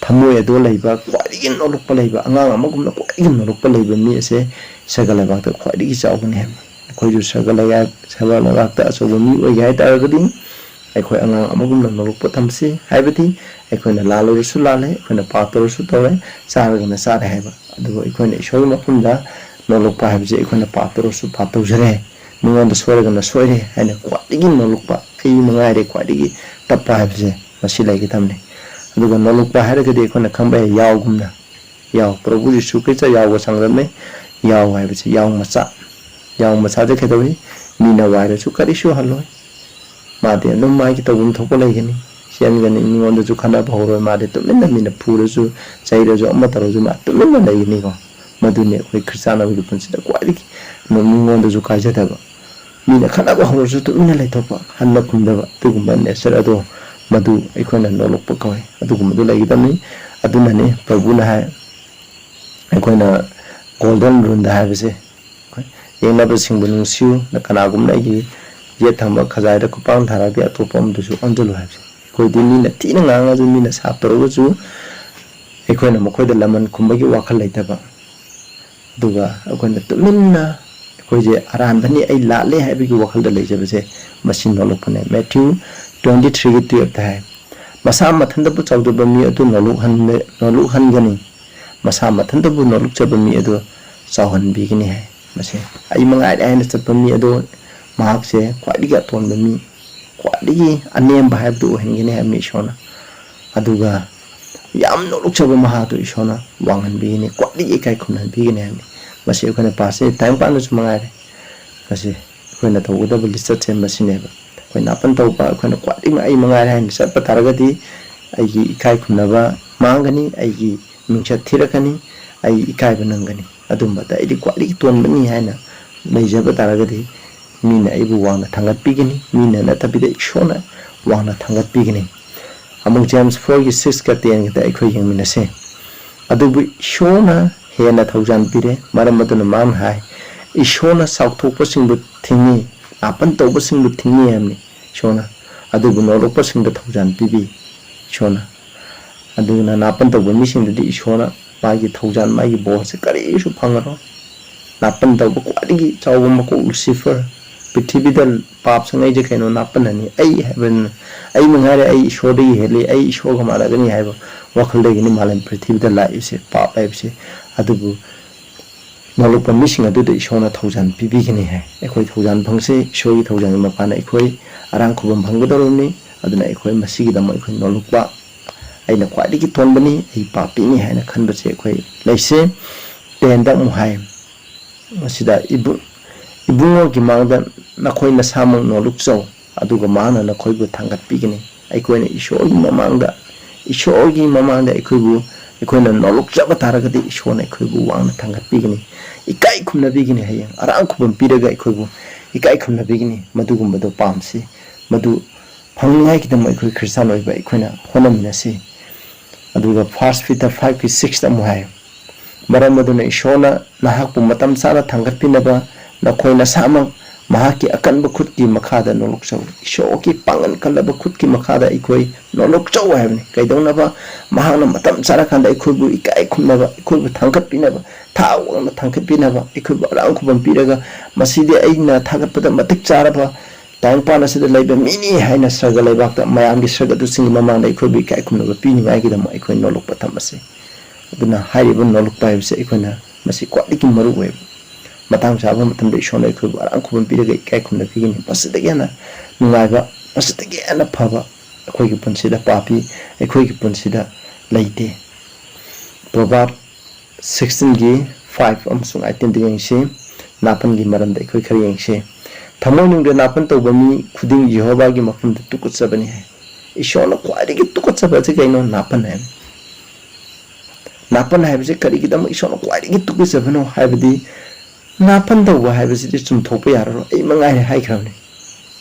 ꯊꯃꯣꯏ ꯑꯗꯨ ꯂꯩꯕ, ꯈ꯭ꯋꯥꯏꯗꯒꯤ ꯅꯣꯂꯨꯛꯄ ꯂꯩꯕ, ꯑꯉꯥꯡ ꯑꯃꯒꯨꯝꯅ ꯈ꯭ꯋꯥꯏꯗꯒꯤ ꯅꯣꯂꯨꯛꯄ ꯂꯩꯕ ꯃꯤ ꯑꯁꯦ ꯁꯔꯒ ꯂꯩꯕꯥꯛꯇ ꯈ꯭ꯋꯥꯏꯗꯒꯤ ꯆꯥꯎꯒꯅꯤ ꯍꯥꯏꯕꯅꯤ꯫ ꯑꯩꯈꯣꯏꯁꯨ ꯁꯔꯒ ꯂꯩꯕꯥꯛ-, ꯁꯔꯒ ꯂꯩꯕꯥꯛꯇ ꯑꯆꯧꯕ ꯃꯤ ꯑꯣꯏꯒꯦ ꯍꯥꯏ ꯇꯥꯔꯒꯗꯤ, ꯑꯩꯈꯣꯏ ꯑꯉꯥꯡ ꯑꯃꯒꯨꯝꯅ ꯅꯣꯂꯨꯛꯄ ꯇꯝꯁꯤ꯫ ꯍꯥꯏꯕꯗꯤ ꯑꯩꯈꯣꯏꯅ ꯂꯥꯜꯂꯨꯔꯁꯨ ꯂꯥꯜꯂꯦ, ꯑꯩꯈꯣꯏꯅ ꯄꯥꯞ ꯇꯧꯔꯁꯨ ꯇꯧꯔꯦ, ꯆꯥꯔꯒꯅ ꯆꯥꯔꯦ ꯍꯥꯏꯕ꯫ ꯑꯗꯨꯕꯨ ꯑꯩꯈꯣꯏꯅ ꯏꯁꯣꯔꯒꯤ ꯃꯐꯝꯗ ꯅꯣꯂꯨꯛꯄ ꯍꯥꯏꯕꯁꯦ, ꯑꯩꯈꯣꯏꯅ ꯄꯥꯞ ꯇꯧꯔꯁꯨ ꯄꯥꯞ ꯇꯧꯖꯔꯦ, ꯃꯤꯉꯣꯟꯗ ꯁꯣꯏꯔꯒꯅ ꯁꯣꯏꯔꯦ ꯍꯥꯏꯅ ꯈ꯭ꯋꯥꯏꯗꯒꯤ ꯅꯣꯂꯨꯛꯄ, "ꯑꯩ ꯃꯉꯥꯏꯔꯦ ꯈ꯭ꯋꯥꯏꯗꯒꯤ ꯇꯞꯄ" ꯍꯥꯏꯕꯁꯦ ꯃꯁꯤ ꯂꯩꯒꯗꯕꯅꯤ꯫ ꯑꯗꯨꯒ ꯅꯣꯂꯨꯛꯄ ꯍꯥꯏꯔꯒꯗꯤ ꯑꯩꯈꯣꯏꯅ ꯈꯪꯕ ꯌꯥꯏ, ꯌꯥꯎꯒꯨꯝꯅ, ꯌꯥꯎ, ꯄ꯭ꯔꯚꯨ ꯖꯤꯁꯨ ꯈ꯭ꯔꯤꯁꯇ ꯌꯥꯎꯒ ꯆꯥꯡꯗꯝꯅꯩ꯫ ꯌꯥꯎ ꯍꯥꯏꯕꯁꯤ ꯌꯥꯎ ꯃꯆꯥ꯫ ꯌꯥꯎ ꯃꯆꯥꯗ ꯀꯩꯗꯧꯏ? ꯃꯤꯅ ꯋꯥꯏꯔꯁꯨ ꯀꯔꯤꯁꯨ ꯍꯜꯂꯣꯏ꯫ ꯃꯥꯗꯤ ꯑꯗꯨꯝ ꯃꯥꯒꯤ ꯇꯧꯐꯝ ꯊꯣꯛꯄ ꯂꯩꯒꯅꯤ, ꯆꯦꯟꯒꯅꯤ, ꯃꯤꯉꯣꯟꯗꯁꯨ ꯈꯠꯅꯕ ꯍꯧꯔꯣꯏ꯫ ꯃꯥꯗꯤ ꯇꯨꯃꯤꯟꯅ, ꯃꯤꯅ ꯐꯨꯔꯁꯨ, ꯆꯩꯔꯁꯨ, ꯑꯃ ꯇꯧꯔꯁꯨ ꯃꯥ ꯇꯨꯃꯤꯟꯅ ꯂꯩꯒꯅꯤꯀꯣ꯫ ꯃꯗꯨꯅꯤ ꯑꯩꯈꯣꯏ ꯈ꯭ꯔꯤꯁꯇꯥꯟ ꯑꯃꯒꯤ ꯄꯨꯟꯁꯤꯗ ꯈ꯭ꯋꯥꯏꯗꯒꯤ ꯃꯤꯉꯣꯟꯗꯁꯨ ꯀꯥꯏꯖꯗꯕ, ꯃꯤꯅ ꯈꯠꯅꯕ ꯍꯧꯔꯁꯨ ꯇꯨꯃꯤꯟꯅ ꯂꯩꯊꯣꯛꯄ, ꯍꯟꯅ ꯈꯨꯝꯗꯕ, ꯑꯗꯨꯒꯨꯝꯕ ꯅꯦꯆꯔ ꯑꯗꯣ, ꯃꯗꯨ ꯑꯩꯈꯣꯏꯅ ꯅꯣꯂꯨꯛꯄ ꯀꯧꯏ꯫ ꯑꯗꯨꯒꯨꯝꯕꯗꯨ ꯂꯩꯒꯗꯕꯅꯤ꯫ ꯑꯗꯨꯅꯅꯤ ꯄ꯭ꯔꯚꯨꯅ ꯍꯥꯏ, ꯑꯩꯈꯣꯏꯅ ꯒꯣꯜꯗꯟ ꯔꯨꯜꯗ ꯍꯥꯏꯕꯁꯦ, ꯑꯩꯈꯣꯏ ꯌꯦꯡꯅꯕꯁꯤꯡꯕꯨ ꯅꯨꯡꯁꯤꯌꯨ, ꯀꯅꯥꯒꯨꯝꯕꯅ ꯑꯩꯒꯤ ꯌꯦꯠ ꯊꯪꯕ ꯈꯖꯥꯏꯗ ꯈꯨꯄꯥꯡ ꯊꯥꯔꯛꯑꯗꯤ ꯑꯇꯣꯞꯄ ꯑꯃꯗꯨꯁꯨ ꯑꯣꯟꯁꯤꯜꯂꯨ ꯍꯥꯏꯕꯁꯦ꯫ ꯑꯩꯈꯣꯏꯗꯤ ꯃꯤꯅ ꯊꯤꯅ ꯉꯥꯡꯉꯁꯨ, ꯃꯤꯅ ꯁꯥꯞ ꯇꯧꯔꯒꯁꯨ, ꯑꯩꯈꯣꯏꯅ ꯃꯈꯣꯏꯗ ꯂꯃꯟ ꯈꯨꯝꯕꯒꯤ ꯋꯥꯈꯜ ꯂꯩꯇꯕ, ꯑꯗꯨꯒ ꯑꯩꯈꯣꯏꯅ ꯇꯨꯃꯤꯟꯅ ꯑꯩꯈꯣꯏꯁꯦ ꯑꯔꯥꯟꯕꯅꯤ, ꯑꯩ ꯂꯥꯜꯂꯦ ꯍꯥꯏꯕꯒꯤ ꯋꯥꯈꯜꯗ ꯂꯩꯖꯕꯁꯦ, ꯃꯁꯤ ꯅꯣꯂꯨꯛꯄꯅꯦ꯫ ꯃꯦꯊ꯭ꯌꯨ ꯇ꯭ꯋꯦꯟꯇꯤ ꯊ꯭ꯔꯤꯒꯤ ꯇꯨꯌꯦꯜꯞꯇ ꯍꯥꯏ, "ꯃꯁꯥ ꯃꯊꯟꯇꯕꯨ ꯆꯥꯎꯖꯕ ꯃꯤ ꯑꯗꯨ ꯅꯣꯂꯨꯛꯍꯟ-, ꯅꯣꯂꯨꯛꯍꯟꯒꯅꯤ, ꯃꯁꯥ ꯃꯊꯟꯇꯕꯨ ꯅꯣꯂꯨꯛꯆꯕ ꯃꯤ ꯑꯗꯨ ꯆꯥꯎꯍꯟꯕꯤꯒꯅꯤ ꯍꯥꯏ꯫ ꯃꯁꯤ ꯑꯩ ꯃꯉꯥꯏꯔꯦ ꯍꯥꯏꯅ ꯆꯠꯄ ꯃꯤ ꯑꯗꯨ, ꯃꯍꯥꯛꯁꯦ ꯈ꯭ꯋꯥꯏꯗꯒꯤ ꯑꯇꯣꯟꯕ ꯃꯤ, ꯈ꯭ꯋꯥꯏꯗꯒꯤ ꯑꯅꯦꯝꯕ ꯍꯥꯏꯕꯗꯨ ꯑꯣꯏꯍꯟꯒꯅꯤ ꯍꯥꯏꯕꯅꯤ ꯏꯁꯣꯔꯅ꯫ ꯑꯗꯨꯒ ꯌꯥꯝ ꯅꯣꯂꯨꯛꯆꯕ ꯃꯍꯥꯛꯇꯨ ꯏꯁꯣꯔꯅ ꯋꯥꯡꯍꯟꯕꯤꯒꯅꯤ, ꯈ꯭ꯋꯥꯏꯗꯒꯤ ꯏꯀꯥꯏ ꯈꯨꯝꯅꯍꯟꯕꯤꯒꯅꯤ ꯍꯥꯏꯕꯅꯤ꯫ ꯃꯁꯤ ꯑꯩꯈꯣꯏꯅ ꯄꯥꯁꯁꯦ ꯇꯥꯏꯕꯪꯄꯥꯟꯗꯁꯨ ꯃꯉꯥꯏꯔꯦ꯫ ꯃꯁꯤ ꯑꯩꯈꯣꯏꯅ ꯇꯧꯒꯗꯕ ꯂꯤꯆꯠꯁꯦ ꯃꯁꯤꯅꯦꯕ꯫ ꯑꯩꯈꯣꯏ ꯅꯥꯄꯟ ꯇꯧꯕ, ꯑꯩꯈꯣꯏꯅ ꯈ꯭ꯋꯥꯏꯗꯒꯤ ꯑꯩ ꯃꯉꯥꯏꯔꯦ ꯍꯥꯏꯅ ꯆꯠꯄ ꯇꯥꯔꯒꯗꯤ ꯑꯩꯒꯤ ꯏꯀꯥꯏ ꯈꯨꯝꯅꯕ ꯃꯥꯡꯒꯅꯤ, ꯑꯩꯒꯤ ꯃꯤꯡꯆꯠ ꯊꯤꯔꯛꯀꯅꯤ, ꯑꯩ ꯏꯀꯥꯏꯕ ꯅꯪꯒꯅꯤ꯫ ꯑꯗꯨꯝꯕꯗ ꯑꯩꯗꯤ ꯈ꯭ꯋꯥꯏꯗꯒꯤ ꯇꯣꯟꯕꯅꯤ ꯍꯥꯏꯅ ꯂꯩꯖꯕ ꯇꯥꯔꯒꯗꯤ ꯃꯤꯅ ꯑꯩꯕꯨ ꯋꯥꯡꯅ ꯊꯥꯡꯒꯠꯄꯤꯒꯅꯤ, ꯃꯤꯅ ꯅꯠꯇꯕꯤꯗ ꯏꯁꯣꯔꯅ ꯋꯥꯡꯅ ꯊꯥꯡꯒꯠꯄꯤꯒꯅꯤ꯫ ꯑꯃꯨꯛ ꯖꯦꯝꯁ ꯐꯣꯔꯒꯤ ꯁꯤꯛꯁꯀ ꯇꯦꯟꯒꯗ ꯑꯩꯈꯣꯏ ꯌꯦꯡꯃꯤꯟꯅꯁꯤ꯫ ꯑꯗꯨꯕꯨ ꯏꯁꯣꯔꯅ ꯍꯦꯟꯅ ꯊꯧꯖꯥꯟ ꯄꯤꯔꯦ, ꯃꯔꯝ ꯑꯗꯨꯅ ꯃꯥꯅ ꯍꯥꯏ, "ꯏꯁꯣꯔꯅ ꯆꯥꯎꯊꯣꯛꯄꯁꯤꯡꯕꯨ ꯊꯤꯡꯉꯤ, ꯅꯥꯄꯟ ꯇꯧꯕꯁꯤꯡꯕꯨ ꯊꯤꯡꯉꯤ" ꯍꯥꯏꯕꯅꯤ ꯏꯁꯣꯔꯅ, "ꯑꯗꯨꯕꯨ ꯅꯣꯂꯨꯛꯄꯁꯤꯡꯗ ꯊꯧꯖꯥꯟ ꯄꯤꯕꯤ ꯏꯁꯣꯔꯅ"꯫ ꯑꯗꯨꯅ ꯅꯥꯄꯟ ꯇꯧꯕ ꯃꯤꯁꯤꯡꯗꯨꯗꯤ ꯏꯁꯣꯔꯅ ꯃꯥꯒꯤ ꯊꯧꯖꯥꯟ, ꯃꯥꯒꯤ ꯕꯣꯔꯁꯦ ꯀꯔꯤꯁꯨ ꯐꯪꯉꯔꯣꯏ꯫ ꯅꯥꯄꯟ ꯇꯧꯕ ꯈ꯭ꯋꯥꯏꯗꯒꯤ ꯆꯥꯎꯕ ꯃꯀꯣꯛ ꯂꯨꯁꯤꯐꯔ, ꯄ꯭ꯔꯤꯊꯤꯕꯤꯗ ꯄꯥꯞ ꯁꯪꯉꯩꯁꯦ ꯀꯩꯅꯣ? ꯅꯥꯄꯟꯅꯅꯤ꯫ ꯑꯩ ꯍꯥꯏꯕꯅ, "ꯑꯩ ꯃꯉꯥꯏꯔꯦ, ꯑꯩ ꯏꯁꯣꯔꯗꯒꯤ ꯍꯦꯜꯂꯤ, ꯑꯩ ꯏꯁꯣꯔꯒ ꯃꯥꯟꯅꯒꯅꯤ" ꯍꯥꯏꯕ ꯋꯥꯈꯜꯗꯒꯤꯅꯤ ꯃꯥꯂꯦꯝ ꯄ꯭ꯔꯤꯊꯤꯕꯤꯗ ꯂꯥꯛꯏꯕꯁꯦ, ꯄꯥꯞ ꯍꯥꯏꯕꯁꯦ꯫ ꯑꯗꯨꯕꯨ ꯅꯣꯂꯨꯛꯄ ꯃꯤꯁꯤꯡ ꯑꯗꯨꯗ ꯏꯁꯣꯔꯅ ꯊꯧꯖꯥꯟ ꯄꯤꯕꯤꯒꯅꯤ ꯍꯥꯏ꯫ ꯑꯩꯈꯣꯏ ꯊꯧꯖꯥꯟ ꯐꯪꯁꯤ, ꯏꯁꯣꯔꯒꯤ ꯊꯧꯖꯥꯟꯒꯤ ꯃꯄꯥꯟꯅ ꯑꯩꯈꯣꯏ ꯑꯔꯥꯡ ꯈꯨꯕꯝ ꯐꯪꯒꯗꯧꯔꯤꯕꯅꯤ꯫ ꯑꯗꯨꯅ ꯑꯩꯈꯣꯏ ꯃꯁꯤꯒꯤꯗꯃꯛ ꯑꯩꯈꯣꯏ ꯅꯣꯂꯨꯛꯄ, "ꯑꯩꯅ ꯈ꯭ꯋꯥꯏꯗꯒꯤ ꯇꯣꯟꯕꯅꯤ, ꯑꯩ ꯄꯥꯄꯤꯅꯤ" ꯍꯥꯏꯅ ꯈꯟꯕꯁꯦ ꯑꯩꯈꯣꯏ ꯂꯩꯁꯦ꯫ ꯇꯦꯟꯗ ꯑꯃꯨꯛ ꯍꯥꯏ, ꯃꯁꯤꯗ ꯏꯕꯨ-, "ꯏꯕꯨꯡꯉꯣꯒꯤ ꯃꯥꯡꯗ ꯅꯈꯣꯏ ꯅꯁꯥꯃꯛ ꯅꯣꯂꯨꯛꯆꯧ, ꯑꯗꯨꯒ ꯃꯍꯥꯛꯅ ꯅꯈꯣꯏꯕꯨ ꯊꯥꯡꯒꯠꯄꯤꯒꯅꯤ"꯫ ꯑꯩꯈꯣꯏꯅ ꯏꯁꯣꯔꯒꯤ ꯃꯃꯥꯡꯗ, ꯏꯁꯣꯔꯒꯤ ꯃꯃꯥꯡꯗ ꯑꯩꯈꯣꯏꯕꯨ, ꯑꯩꯈꯣꯏꯅ ꯅꯣꯂꯨꯛꯆꯕ ꯇꯥꯔꯒꯗꯤ ꯏꯁꯣꯔꯅ ꯑꯩꯈꯣꯏꯕꯨ ꯋꯥꯡꯅ ꯊꯥꯡꯒꯠꯄꯤꯒꯅꯤ, ꯏꯀꯥꯏ ꯈꯨꯝꯅꯕꯤꯒꯅꯤ꯫ ꯍꯌꯦꯡ ꯑꯔꯥꯡ ꯈꯨꯕꯝ ꯄꯤꯔꯒ ꯑꯩꯈꯣꯏꯕꯨ ꯏꯀꯥꯏ ꯈꯨꯝꯅꯕꯤꯒꯅꯤ꯫ ꯃꯗꯨꯒꯨꯝꯕꯗꯣ ꯄꯥꯝꯁꯤ꯫ ꯃꯗꯨ ꯐꯪꯅꯤꯡꯉꯥꯏꯒꯤꯗꯃꯛ ꯑꯩꯈꯣꯏ ꯈ꯭ꯔꯤꯁꯇꯥꯟ ꯑꯣꯏꯕ ꯑꯩꯈꯣꯏꯅ ꯍꯣꯠꯅꯃꯤꯟꯅꯁꯤ꯫ ꯑꯗꯨꯒ ꯐꯥꯔꯁ ꯄꯤꯇꯔ ꯐꯥꯏꯚꯀꯤ ꯁꯤꯛꯁꯇ ꯑꯃꯨꯛ ꯍꯥꯏ, "ꯃꯔꯝ ꯑꯗꯨꯅ ꯏꯁꯣꯔꯅ ꯅꯍꯥꯛꯄꯨ ꯃꯇꯝ ꯆꯥꯅ ꯊꯥꯡꯒꯠꯄꯤꯅꯕ ꯅꯈꯣꯏ ꯅꯁꯥꯃꯛ ꯃꯍꯥꯛꯀꯤ ꯑꯀꯟꯕ ꯈꯨꯠꯀꯤ ꯃꯈꯥꯗ ꯅꯣꯂꯨꯛꯆꯧ"꯫ ꯏꯁꯣꯔꯒꯤ ꯄꯥꯡꯒꯜ ꯀꯜꯂꯕ ꯈꯨꯠꯀꯤ ꯃꯈꯥꯗ ꯑꯩꯈꯣꯏ ꯅꯣꯂꯨꯛꯆꯧ ꯍꯥꯏꯕꯅꯤ꯫ ꯀꯩꯗꯧꯅꯕ? ꯃꯍꯥꯛꯅ ꯃꯇꯝ ꯆꯥꯔꯀꯥꯟꯗ ꯑꯩꯈꯣꯏꯕꯨ ꯏꯀꯥꯏ ꯈꯨꯝꯅꯕ, ꯑꯩꯈꯣꯏꯕꯨ ꯊꯥꯡꯒꯠꯄꯤꯅꯕ, ꯊꯥꯛ ꯋꯥꯡꯅ ꯊꯥꯡꯒꯠꯄꯤꯅꯕ, ꯑꯩꯈꯣꯏꯕꯨ ꯑꯔꯥꯡ ꯈꯨꯕꯝ ꯄꯤꯔꯒ, "ꯃꯁꯤꯗꯤ ꯑꯩꯅ ꯊꯥꯒꯠꯄꯗ ꯃꯇꯤꯛ ꯆꯥꯔꯕ ꯇꯥꯏꯕꯪꯄꯥꯟ ꯑꯁꯤꯗ ꯂꯩꯕ ꯃꯤꯅꯤ" ꯍꯥꯏꯅ ꯁꯔꯒ ꯂꯩꯕꯥꯛꯇ ꯃꯌꯥꯝꯒꯤ ꯁꯔꯒꯗꯨꯁꯤꯡꯒꯤ ꯃꯃꯥꯡꯗ ꯑꯩꯈꯣꯏꯕꯨ ꯏꯀꯥꯏ ꯈꯨꯝꯅꯕ ꯄꯤꯅꯤꯡꯉꯥꯏꯒꯤꯗꯃꯛ ꯑꯩꯈꯣꯏ ꯅꯣꯂꯨꯛꯄ ꯊꯝꯃꯁꯤ꯫ ꯑꯗꯨꯅ ꯍꯥꯏꯔꯤꯕ ꯅꯣꯂꯨꯛꯄ ꯍꯥꯏꯕꯁꯦ ꯑꯩꯈꯣꯏꯅ ꯃꯁꯤ ꯈ꯭ꯋꯥꯏꯗꯒꯤ ꯃꯔꯨ ꯑꯣꯏꯕ꯫ ꯃꯇꯥꯡ ꯆꯥꯕ ꯃꯇꯝꯗ ꯏꯁꯣꯔꯅ ꯑꯩꯈꯣꯏꯕꯨ ꯑꯔꯥꯡ ꯈꯨꯕꯝ ꯄꯤꯔꯒ ꯏꯀꯥꯏ ꯈꯨꯝꯅꯕꯤꯒꯅꯤ꯫ ꯃꯁꯤꯗꯒꯤ ꯍꯦꯟꯅ ꯅꯨꯡꯉꯥꯏꯕ, ꯃꯁꯤꯗꯒꯤ ꯍꯦꯟꯅ ꯐꯕ ꯑꯩꯈꯣꯏꯒꯤ ꯄꯨꯟꯁꯤꯗ ꯄꯥꯄꯤ, ꯑꯩꯈꯣꯏꯒꯤ ꯄꯨꯟꯁꯤꯗ ꯂꯩꯇꯦ꯫ Proverb sixteen ꯒꯤ five ꯑꯃꯁꯨꯡ eighteen ꯗ ꯌꯦꯡꯁꯤ꯫ ꯅꯥꯄꯟꯒꯤ ꯃꯔꯝꯗ ꯑꯩꯈꯣꯏ ꯈꯔ ꯌꯦꯡꯁꯤ꯫ ꯊꯃꯣꯏꯅꯨꯡꯗ ꯅꯥꯄꯟ ꯇꯧꯕ ꯃꯤ ꯈꯨꯗꯤꯡ ꯌꯦꯍꯣꯋꯥꯒꯤ ꯃꯐꯝꯗ ꯇꯨꯀꯠꯆꯕꯅꯤ ꯍꯥꯏ꯫ ꯏꯁꯣꯔꯅ ꯈ꯭ꯋꯥꯏꯗꯒꯤ ꯇꯨꯀꯠꯆꯕ ꯑꯁꯤ ꯀꯩꯅꯣ? ꯅꯥꯄꯟ ꯍꯥꯏꯕꯅꯤ꯫ ꯅꯥꯄꯟ ꯍꯥꯏꯕꯁꯤ ꯀꯔꯤꯒꯤꯗꯃꯛ ꯏꯁꯣꯔꯅ ꯈ꯭ꯋꯥꯏꯗꯒꯤ ꯇꯨꯀꯠꯆꯕꯅꯣ ꯍꯥꯏꯕꯗꯤ, ꯅꯥꯄꯟ ꯇꯧꯕ ꯍꯥꯏꯕꯁꯤꯗꯤ ꯆꯨꯝꯊꯣꯛꯄ ꯌꯥꯔꯔꯣꯏ, ꯑꯩ ꯃꯉꯥꯏꯔꯦ ꯍꯥꯏꯈ꯭ꯔꯕꯅꯤ꯫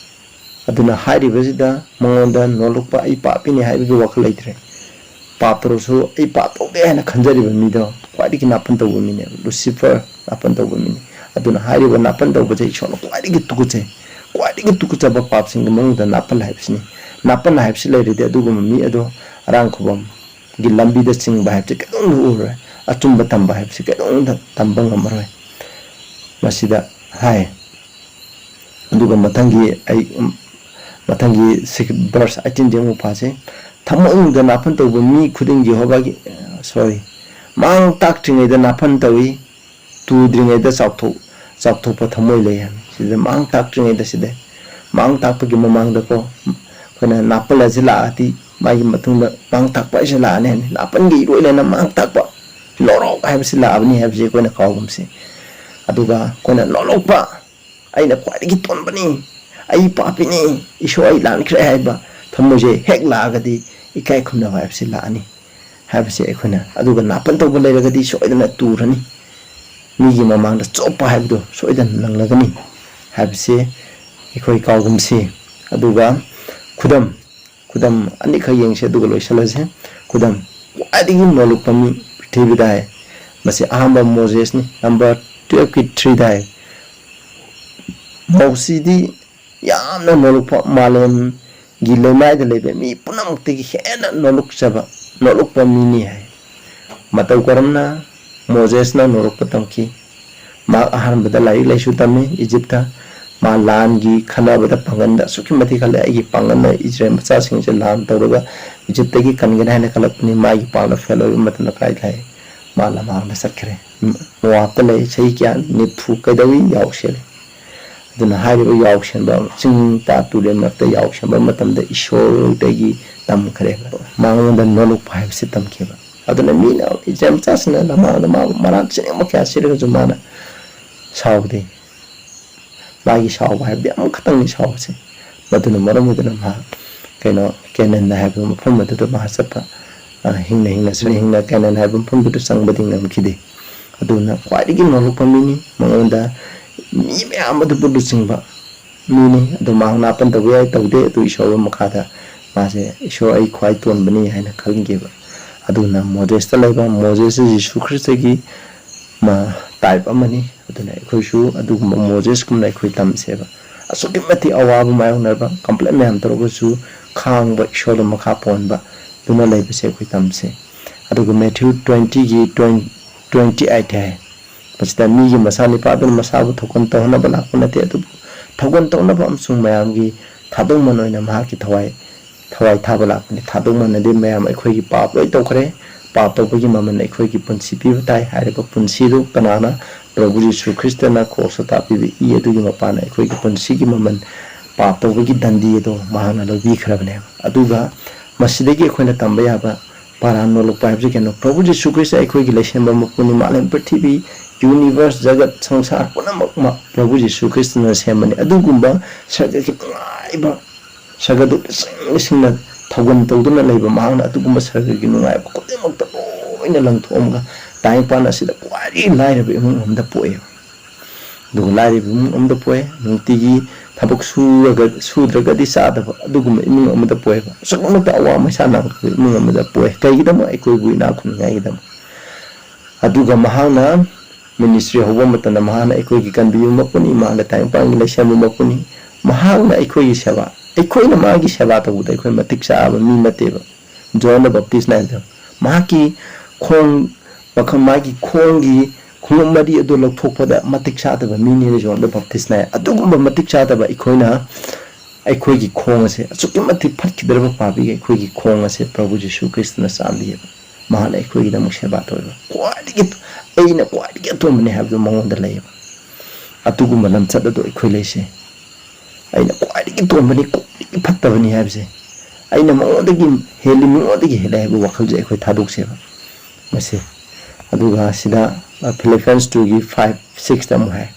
ꯑꯗꯨꯅ ꯍꯥꯏꯔꯤꯕꯁꯤꯗ ꯃꯉꯣꯟꯗ ꯅꯣꯜꯂꯨꯛꯄ, ꯑꯩ ꯄꯥꯄꯤꯅꯤ ꯍꯥꯏꯕꯒꯤ ꯋꯥꯈꯜ ꯂꯩꯇ꯭ꯔꯦ꯫ ꯄꯥꯞ ꯇꯧꯔꯁꯨ ꯑꯩ ꯄꯥꯞ ꯇꯧꯗꯦ ꯍꯥꯏꯅ ꯈꯟꯖꯔꯤꯕ ꯃꯤꯗꯣ ꯈ꯭ꯋꯥꯏꯗꯒꯤ ꯅꯥꯄꯟ ꯇꯧꯕ ꯃꯤꯅꯦꯕ꯫ ꯂꯨꯁꯤꯐꯔ ꯅꯥꯄꯟ ꯇꯧꯕ ꯃꯤꯅꯤ꯫ ꯑꯗꯨꯅ ꯍꯥꯏꯔꯤꯕ ꯅꯥꯄꯟ ꯇꯧꯕꯁꯦ ꯏꯁꯣꯔꯅ ꯈ꯭ꯋꯥꯏꯗꯒꯤ ꯇꯨꯀꯠꯆꯩ꯫ ꯈ꯭ꯋꯥꯏꯗꯒꯤ ꯇꯨꯀꯠꯆꯕ ꯄꯥꯞꯁꯤꯡꯒꯤ ꯃꯅꯨꯡꯗ ꯅꯥꯄꯟ ꯍꯥꯏꯕꯁꯤꯅꯤ꯫ ꯅꯥꯄꯟ ꯍꯥꯏꯕꯁꯤ ꯂꯩꯔꯗꯤ ꯑꯗꯨꯒꯨꯝꯕ ꯃꯤ ꯑꯗꯣ ꯑꯔꯥꯡ ꯈꯨꯕꯝꯒꯤ ꯂꯝꯕꯤꯗ ꯆꯤꯡꯕ ꯍꯥꯏꯕꯁꯦ ꯀꯩꯗꯧꯅꯨꯡꯗ ꯎꯔꯔꯣꯏ꯫ ꯑꯆꯨꯝꯕ ꯇꯝꯕ ꯍꯥꯏꯕꯁꯤ ꯀꯩꯗꯧꯅꯨꯡꯗ ꯇꯝꯕ ꯉꯝꯃꯔꯣꯏ꯫ ꯃꯁꯤꯗ ꯍꯥꯏ꯫ ꯑꯗꯨꯒ ꯃꯊꯪꯒꯤ ꯑꯩ, ꯃꯊꯪꯒꯤ ꯁꯤꯛ-, verse eighteen ꯁꯦ ꯑꯃꯨꯛ ꯄꯥꯁꯦ꯫ ꯊꯃꯣꯏꯅꯨꯡꯗ ꯅꯥꯄꯟ ꯇꯧꯕ ꯃꯤ ꯈꯨꯗꯤꯡ ꯌꯦꯍꯣꯋꯥꯒꯤ, sorry, ꯃꯥꯡ ꯇꯥꯛꯇ꯭ꯔꯤꯉꯩꯗ ꯅꯥꯄꯟ ꯇꯧꯏ, ꯇꯨꯗ꯭ꯔꯤꯉꯩꯗ ꯆꯥꯎꯊꯣꯛ-, ꯆꯥꯎꯊꯣꯛꯄ ꯊꯃꯣꯏ ꯂꯩ ꯍꯥꯏꯕꯅꯤ꯫ ꯁꯤꯗ ꯃꯥꯡ ꯇꯥꯛꯇ꯭ꯔꯤꯉꯩꯗ, ꯁꯤꯗ ꯃꯥꯡ ꯇꯥꯛꯄꯒꯤ ꯃꯃꯥꯡꯗꯀꯣ, ꯑꯩꯈꯣꯏꯅ ꯅꯥꯄꯜ ꯑꯁꯤ ꯂꯥꯛꯑꯗꯤ ꯃꯥꯒꯤ ꯃꯇꯨꯡꯗ ꯃꯥꯡ ꯇꯥꯛꯄ ꯍꯥꯏꯁꯦ ꯂꯥꯛꯑꯅꯤ ꯍꯥꯏꯅꯤ꯫ ꯅꯥꯄꯜꯒꯤ ꯏꯔꯣꯏꯅꯅ ꯃꯥꯡ ꯇꯥꯛꯄ ꯂꯧꯔꯣꯛ ꯍꯥꯏꯕꯁꯤ ꯂꯥꯛꯑꯕꯅꯤ ꯍꯥꯏꯕꯁꯤ ꯑꯩꯈꯣꯏꯅ ꯀꯥꯎꯒꯨꯝꯁꯤ꯫ ꯑꯗꯨꯒ ꯑꯩꯈꯣꯏꯅ ꯅꯣꯂꯣꯛꯄ, "ꯑꯩꯅ ꯈ꯭ꯋꯥꯏꯗꯒꯤ ꯇꯣꯟꯕꯅꯤ, ꯑꯩ ꯄꯥꯄꯤꯅꯤ, ꯏꯁꯣꯔ ꯑꯩ ꯂꯥꯟꯈ꯭ꯔꯦ" ꯍꯥꯏꯕ ꯊꯃꯣꯏꯁꯦ ꯍꯦꯛ ꯂꯥꯛꯑꯒꯗꯤ ꯏꯀꯥꯏ ꯈꯨꯝꯅꯕ ꯍꯥꯏꯕꯁꯤ ꯂꯥꯛꯑꯅꯤ ꯍꯥꯏꯕꯁꯦ ꯑꯩꯈꯣꯏꯅ, ꯑꯗꯨꯒ ꯅꯥꯄꯟ ꯇꯧꯕ ꯂꯩꯔꯒꯗꯤ ꯁꯣꯏꯗꯅ ꯇꯨꯔꯅꯤ꯫ ꯃꯤꯒꯤ ꯃꯃꯥꯡꯗ ꯆꯣꯞꯄ ꯍꯥꯏꯕꯗꯨ ꯁꯣꯏꯗꯅ ꯅꯪꯂꯒꯅꯤ ꯍꯥꯏꯕꯁꯦ ꯑꯩꯈꯣꯏ ꯀꯥꯎꯒꯨꯝꯁꯤ꯫ ꯑꯗꯨꯒ ꯈꯨꯗꯝ, ꯈꯨꯗꯝ ꯑꯅꯤꯈꯛ ꯌꯦꯡꯁꯤ ꯑꯗꯨꯒ ꯂꯣꯏꯁꯤꯜꯂꯁꯤ꯫ ꯈꯨꯗꯝ, ꯈ꯭ꯋꯥꯏꯗꯒꯤ ꯅꯣꯂꯨꯛꯄ ꯃꯤ ꯄ꯭ꯔꯤꯊꯤꯕꯤꯗ ꯍꯥꯏ꯫ ꯃꯁꯤ ꯑꯍꯥꯟꯕ ꯃꯣꯖꯦꯁꯅꯤ꯫ Number twelve ꯀꯤ three ꯗ ꯍꯥꯏ꯫ ꯃꯣꯁꯤꯗꯤ ꯌꯥꯝꯅ ꯅꯣꯂꯨꯛꯄ, ꯃꯥꯂꯦꯝꯒꯤ ꯂꯩꯃꯥꯏꯗ ꯂꯩꯕ ꯃꯤ ꯄꯨꯝꯅꯃꯛꯇꯒꯤ ꯍꯦꯟꯅ ꯅꯣꯂꯨꯛꯆꯕ, ꯅꯣꯂꯨꯛꯄ ꯃꯤꯅꯤ ꯍꯥꯏ꯫ ꯃꯇꯧ ꯀꯔꯝꯅ ꯃꯣꯖꯦꯁꯅ ꯅꯣꯂꯨꯛꯄ ꯇꯝꯈꯤ? ꯃꯍꯥꯛ ꯑꯍꯥꯟꯕꯗ ꯂꯥꯏꯔꯤꯛ ꯂꯥꯏꯁꯨ ꯇꯝꯃꯤ ꯏꯖꯤꯞꯇ꯫ ꯃꯥ ꯂꯥꯟꯒꯤ ꯈꯟꯅꯕꯗ ꯄꯥꯡꯒꯜꯗ ꯑꯁꯨꯛꯀꯤ ꯃꯇꯤꯛ ꯀꯜꯂꯦ꯫ "ꯑꯩꯒꯤ ꯄꯥꯡꯒꯜꯅ ꯏꯖꯔꯦꯜ ꯃꯆꯥꯁꯤꯡꯁꯦ ꯂꯥꯟ ꯇꯧꯔꯒ ꯏꯖꯤꯞꯇꯒꯤ ꯀꯟꯒꯅꯤ ꯍꯥꯏꯅ ꯈꯜꯂꯛꯄꯅꯤ"꯫ ꯃꯥꯒꯤ ꯄꯥꯡꯒꯜ ꯐꯦꯜ ꯑꯣꯏꯕ ꯃꯇꯝꯗ ꯀꯗꯥꯏ ꯂꯥꯛꯏ? ꯃꯥ ꯂꯃꯥꯡꯗ ꯆꯠꯈ꯭ꯔꯦ꯫ ꯃꯣꯋꯥꯞꯇ ꯂꯩ꯫ ꯆꯍꯤ ꯀꯌꯥ? ꯅꯤꯐꯨ꯫ ꯀꯩꯗꯧꯏ? ꯌꯥꯎꯁꯦꯜꯂꯤ꯫ ꯑꯗꯨꯅ ꯍꯥꯏꯔꯤꯕ ꯌꯥꯎꯁꯦꯟꯕ, ꯆꯤꯡ ꯄꯥꯠ ꯇꯨꯔꯦꯜ ꯃꯔꯛꯇ ꯌꯥꯎꯁꯦꯟꯕ ꯃꯇꯝꯗ ꯏꯁꯣꯔꯗꯒꯤ ꯇꯝꯈ꯭ꯔꯦꯕ꯫ ꯃꯉꯣꯟꯗ ꯅꯣꯂꯨꯛꯄ ꯍꯥꯏꯕꯁꯤ ꯇꯝꯈꯤꯕ꯫ ꯑꯗꯨꯅ ꯃꯤꯅ ꯏꯖꯔꯦꯜ ꯃꯆꯥꯁꯤꯡꯅ ꯂꯃꯥꯡꯗ ꯃꯥꯕꯨ ꯃꯔꯥꯟ ꯆꯤꯅꯤꯡꯕ ꯀꯌꯥ ꯁꯤꯔꯒꯁꯨ ꯃꯥꯅ ꯁꯥꯎꯗꯦ꯫ ꯃꯥꯒꯤ ꯁꯥꯎꯕ ꯍꯥꯏꯕꯗꯤ ꯑꯃꯈꯛꯇꯪꯅꯤ ꯁꯥꯎꯕꯁꯦ꯫ ꯃꯗꯨꯅ ꯃꯔꯝ ꯑꯣꯏꯗꯨꯅ ꯃꯍꯥꯛ ꯀꯩꯅꯣ ꯀꯦꯅꯥꯟ ꯍꯥꯏꯕ ꯃꯐꯝ ꯑꯗꯨꯗ ꯃꯍꯥꯛ ꯆꯠꯄ, ꯑ, ꯍꯤꯡꯅ ꯍꯤꯡꯅ ꯁꯤꯅ ꯍꯤꯡꯅ ꯀꯦꯅꯥꯟ ꯍꯥꯏꯕ ꯃꯐꯝꯗꯨꯗ ꯆꯪꯕꯗꯤ ꯉꯝꯈꯤꯗꯦ꯫ ꯑꯗꯨꯅ ꯈ꯭ꯋꯥꯏꯗꯒꯤ ꯅꯣꯂꯨꯛꯄ ꯃꯤꯅꯤ꯫ ꯃꯉꯣꯟꯗ ꯃꯤ ꯃꯌꯥꯝ ꯑꯗꯨꯕꯨ ꯂꯨꯆꯤꯡꯕ ꯃꯤꯅꯤ꯫ ꯑꯗꯨ ꯃꯍꯥꯛ ꯅꯥꯄꯟ ꯇꯧꯕ ꯌꯥꯏ, ꯇꯧꯗꯦ, ꯑꯗꯨ ꯏꯁꯣꯔꯒꯤ ꯃꯈꯥꯗ ꯃꯥꯁꯦ, "ꯏꯁꯣꯔ, ꯑꯩ ꯈ꯭ꯋꯥꯏ ꯇꯣꯟꯕꯅꯤ" ꯍꯥꯏꯅ ꯈꯟꯈꯤꯕ꯫ ꯑꯗꯨꯅ ꯃꯣꯖꯦꯁꯇ ꯂꯩꯕ, ꯃꯣꯖꯦꯁꯁꯤ ꯖꯤꯁꯨ ꯈ꯭ꯔꯤꯁꯇꯒꯤ ꯃ-, ꯇꯥꯏꯞ ꯑꯃꯅꯤ꯫ ꯑꯗꯨꯅ ꯑꯩꯈꯣꯏꯁꯨ ꯑꯗꯨꯒꯨꯝꯕ ꯃꯣꯖꯦꯁꯀꯨꯝꯅ ꯑꯩꯈꯣꯏ ꯇꯝꯁꯦꯕ꯫ ꯑꯁꯨꯛꯀꯤ ꯃꯇꯤꯛ ꯑꯋꯥꯕ ꯃꯥꯌꯣꯛꯅꯔꯕ, ꯀꯝꯄ꯭ꯂꯦꯟ ꯃꯌꯥꯝ ꯇꯧꯔꯒꯁꯨ ꯈꯥꯡꯕ, ꯏꯁꯣꯔꯗ ꯃꯈꯥ ꯄꯣꯟꯕ, ꯑꯗꯨꯅ ꯂꯩꯕꯁꯦ ꯑꯩꯈꯣꯏ ꯇꯝꯁꯦ꯫ ꯑꯗꯨꯒ ꯃꯦꯊ꯭ꯌꯨ ꯇ꯭ꯋꯦꯟꯇꯤꯒꯤ ꯇ꯭ꯋꯦꯟꯇꯤ ꯑꯩꯠ ꯍꯥꯏ꯫ ꯃꯁꯤꯗ ꯃꯤꯒꯤ ꯃꯆꯥꯅꯤꯄꯥ ꯑꯗꯨꯅ ꯃꯁꯥꯕꯨ ꯊꯧꯒꯜ ꯇꯧꯍꯟꯅꯕ ꯂꯥꯛꯄ ꯅꯠꯇꯦ, ꯑꯗꯨꯕꯨ ꯊꯧꯒꯜ ꯇꯧꯅꯕ ꯑꯃꯁꯨꯡ ꯃꯌꯥꯝꯒꯤ ꯊꯥꯗꯣꯛꯃꯟ ꯑꯣꯏꯅ ꯃꯍꯥꯛꯀꯤ ꯊꯋꯥꯏ, ꯊꯋꯥꯏ ꯊꯥꯕ ꯂꯥꯛꯄꯅꯤ꯫ ꯊꯥꯗꯣꯛꯃꯟ ꯑꯗꯤ ꯃꯌꯥꯝ ꯑꯩꯈꯣꯏꯒꯤ ꯄꯥꯞ ꯂꯣꯏ ꯇꯧꯈ꯭ꯔꯦ꯫ ꯄꯥꯞ ꯇꯧꯕꯒꯤ ꯃꯃꯜ ꯑꯩꯈꯣꯏꯒꯤ ꯄꯨꯟꯁꯤ ꯄꯤꯕ ꯇꯥꯏ꯫ ꯍꯥꯏꯔꯤꯕ ꯄꯨꯟꯁꯤꯗꯨ ꯀꯅꯥꯅ? ꯄ꯭ꯔꯚꯨ ꯖꯤꯁꯨ ꯈ꯭ꯔꯤꯁꯇꯅ ꯀ꯭ꯔꯣꯁꯇ ꯇꯥꯕꯤꯕ ꯏ ꯑꯗꯨꯒꯤ ꯃꯄꯥꯟꯅ ꯑꯩꯈꯣꯏꯒꯤ ꯄꯨꯟꯁꯤꯒꯤ ꯃꯃꯜ, ꯄꯥꯞ ꯇꯧꯕꯒꯤ ꯗꯟꯗꯤ ꯑꯗꯨ ꯃꯍꯥꯛꯅ ꯂꯧꯕꯤꯈ꯭ꯔꯕꯅꯦꯕ꯫ ꯑꯗꯨꯒ ꯃꯁꯤꯗꯒꯤ ꯑꯩꯈꯣꯏꯅ ꯇꯝꯕ ꯌꯥꯕ ꯄꯥꯔꯥ ꯅꯣꯂꯨꯛꯄ ꯍꯥꯏꯕꯁꯤ ꯀꯩꯅꯣ? ꯄ꯭ꯔꯚꯨ ꯖꯤꯁꯨ ꯈ꯭ꯔꯤꯁꯇ ꯑꯩꯈꯣꯏꯒꯤ ꯂꯩꯁꯦꯝꯕ ꯃꯄꯨꯅꯤ꯫ ꯃꯥꯂꯦꯝ ꯄ꯭ꯔꯤꯊꯤꯕꯤ, ꯌꯨꯅꯤꯚꯔꯁ, ꯖꯒꯠ, ꯁꯪꯁꯥꯔ ꯄꯨꯝꯅꯃꯛꯃꯛ ꯄ꯭ꯔꯚꯨ ꯖꯤꯁꯨ ꯈ꯭ꯔꯤꯁꯇꯅ ꯁꯦꯝꯕꯅꯤ꯫ ꯑꯗꯨꯒꯨꯝꯕ ꯁꯔꯒꯒꯤ ꯅꯨꯡꯉꯥꯏꯕ, ꯁꯔꯒꯗꯨ ꯂꯤꯁꯤꯡ ꯂꯤꯁꯤꯡꯅ ꯊꯧꯒꯜ ꯇꯧꯗꯨꯅ ꯂꯩꯕ ꯃꯍꯥꯛꯅ ꯑꯗꯨꯒꯨꯝꯕ ꯁꯔꯒꯒꯤ ꯅꯨꯡꯉꯥꯏꯕ ꯈꯨꯗꯤꯡꯃꯛꯇ ꯂꯣꯏꯅ ꯂꯪꯊꯣꯛꯑꯝꯒ ꯇꯥꯏꯕꯪꯄꯥꯟ ꯑꯁꯤꯗ ꯈ꯭ꯋꯥꯏꯗꯒꯤ ꯂꯥꯏꯔꯕ ꯏꯃꯨꯡ ꯑꯃꯗ ꯄꯣꯛꯑꯦꯕ꯫ ꯑꯗꯨꯒ ꯂꯥꯏꯔꯕ ꯏꯃꯨꯡ ꯑꯃꯗ ꯄꯣꯛꯑꯦ꯫ ꯅꯨꯡꯇꯤꯒꯤ ꯊꯕꯛ ꯁꯨꯔꯒ, ꯁꯨꯗ꯭ꯔꯒꯗꯤ ꯆꯥꯗꯕ ꯑꯗꯨꯒꯨꯝꯕ ꯏꯃꯨꯡ ꯑꯃꯗ ꯄꯣꯛꯑꯦꯕ꯫ ꯑꯁꯨꯛꯀꯤ ꯃꯇꯤꯛ ꯑꯋꯥ ꯃꯩꯁꯥ ꯅꯥꯔꯛꯄ ꯏꯃꯨꯡ ꯑꯃꯗ ꯄꯣꯛꯑꯦ꯫ ꯀꯩꯒꯤꯗꯃꯛ? ꯑꯩꯈꯣꯏꯕꯨ ꯏꯅꯥꯛ ꯈꯨꯟꯅꯤꯡꯉꯥꯏꯒꯤꯗꯃꯛ꯫ ꯑꯗꯨꯒ ꯃꯍꯥꯛꯅ ꯃꯤꯅꯤꯁꯇ꯭ꯔꯤ ꯍꯧꯕ ꯃꯇꯝꯗ ꯃꯍꯥꯛꯅ ꯑꯩꯈꯣꯏꯒꯤ ꯀꯟꯕꯤꯕ ꯃꯄꯨꯅꯤ, ꯃꯍꯥꯛꯅ ꯇꯥꯏꯕꯪꯄꯥꯟꯒꯤ ꯂꯩꯁꯦꯝꯕ ꯃꯄꯨꯅꯤ꯫ ꯃꯍꯥꯛꯅ ꯑꯩꯈꯣꯏꯒꯤ ꯁꯦꯕꯥ, ꯑꯩꯈꯣꯏꯅ ꯃꯥꯒꯤ ꯁꯦꯕꯥ ꯇꯧꯕꯗ ꯑꯩꯈꯣꯏ ꯃꯇꯤꯛ ꯆꯥꯕ ꯃꯤ ꯅꯠꯇꯦꯕ꯫ ꯖꯣꯟ ꯗ ꯕꯦꯞꯇꯤꯁꯅ ꯍꯥꯏꯕꯗꯣ, ꯃꯍꯥꯛꯀꯤ ꯈꯣꯡ, ꯃꯈꯜ ꯃꯥꯒꯤ ꯈꯣꯡꯒꯤ ꯈꯣꯡꯎꯞ ꯃꯔꯤ ꯑꯗꯨ ꯂꯧꯊꯣꯛꯄꯗ ꯃꯇꯤꯛ ꯆꯥꯗꯕ ꯃꯤꯅꯦꯅ ꯖꯣꯟꯗ ꯕꯞꯇꯤꯁꯅ ꯍꯥꯏ꯫ ꯑꯗꯨꯒꯨꯝꯕ ꯃꯇꯤꯛ ꯆꯥꯗꯕ ꯑꯩꯈꯣꯏꯅ, ꯑꯩꯈꯣꯏꯒꯤ ꯈꯣꯡ ꯑꯁꯦ ꯑꯁꯨꯛꯀꯤ ꯃꯇꯤꯛ ꯐꯠꯈꯤꯗ꯭ꯔꯕ ꯄꯥꯄꯤꯒꯤ ꯑꯩꯈꯣꯏꯒꯤ ꯈꯣꯡ ꯑꯁꯦ ꯄ꯭ꯔꯚꯨ ꯖꯤꯁꯨ ꯈ꯭ꯔꯤꯁꯇꯅ ꯆꯥꯝꯕꯤꯌꯦꯕ꯫ ꯃꯍꯥꯛꯅ ꯑꯩꯈꯣꯏꯒꯤꯗꯃꯛ ꯁꯦꯕꯥ ꯇꯧꯋꯦꯕ꯫ ꯈ꯭ꯋꯥꯏꯗꯒꯤ, ꯑꯩꯅ ꯈ꯭ꯋꯥꯏꯗꯒꯤ ꯑꯇꯣꯝꯕꯅꯤ ꯍꯥꯏꯕꯗꯨ ꯃꯉꯣꯟꯗ ꯂꯩꯌꯦꯕ꯫ ꯑꯗꯨꯒꯨꯝꯕ ꯂꯝꯆꯠ ꯑꯗꯨ ꯑꯩꯈꯣꯏ ꯂꯩꯁꯦ꯫ ꯑꯩꯅ ꯈ꯭ꯋꯥꯏꯗꯒꯤ ꯇꯣꯝꯕꯅꯤ, ꯈ꯭ꯋꯥꯏꯗꯒꯤ ꯐꯠꯇꯕꯅꯤ ꯍꯥꯏꯕꯁꯦ, ꯑꯩꯅ ꯃꯉꯣꯟꯗꯒꯤ ꯍꯦꯜꯂꯤ, ꯃꯤꯉꯣꯟꯗꯒꯤ ꯍꯦꯜꯂꯦ ꯍꯥꯏꯕ ꯋꯥꯈꯜꯁꯦ ꯑꯩꯈꯣꯏ ꯊꯥꯗꯣꯛꯁꯦꯕ꯫ ꯃꯁꯤ, ꯑꯗꯨꯒ ꯁꯤꯗ, ꯑ, Philippians two ꯒꯤ five six ꯇ ꯑꯃꯨꯛ ꯍꯥꯏ,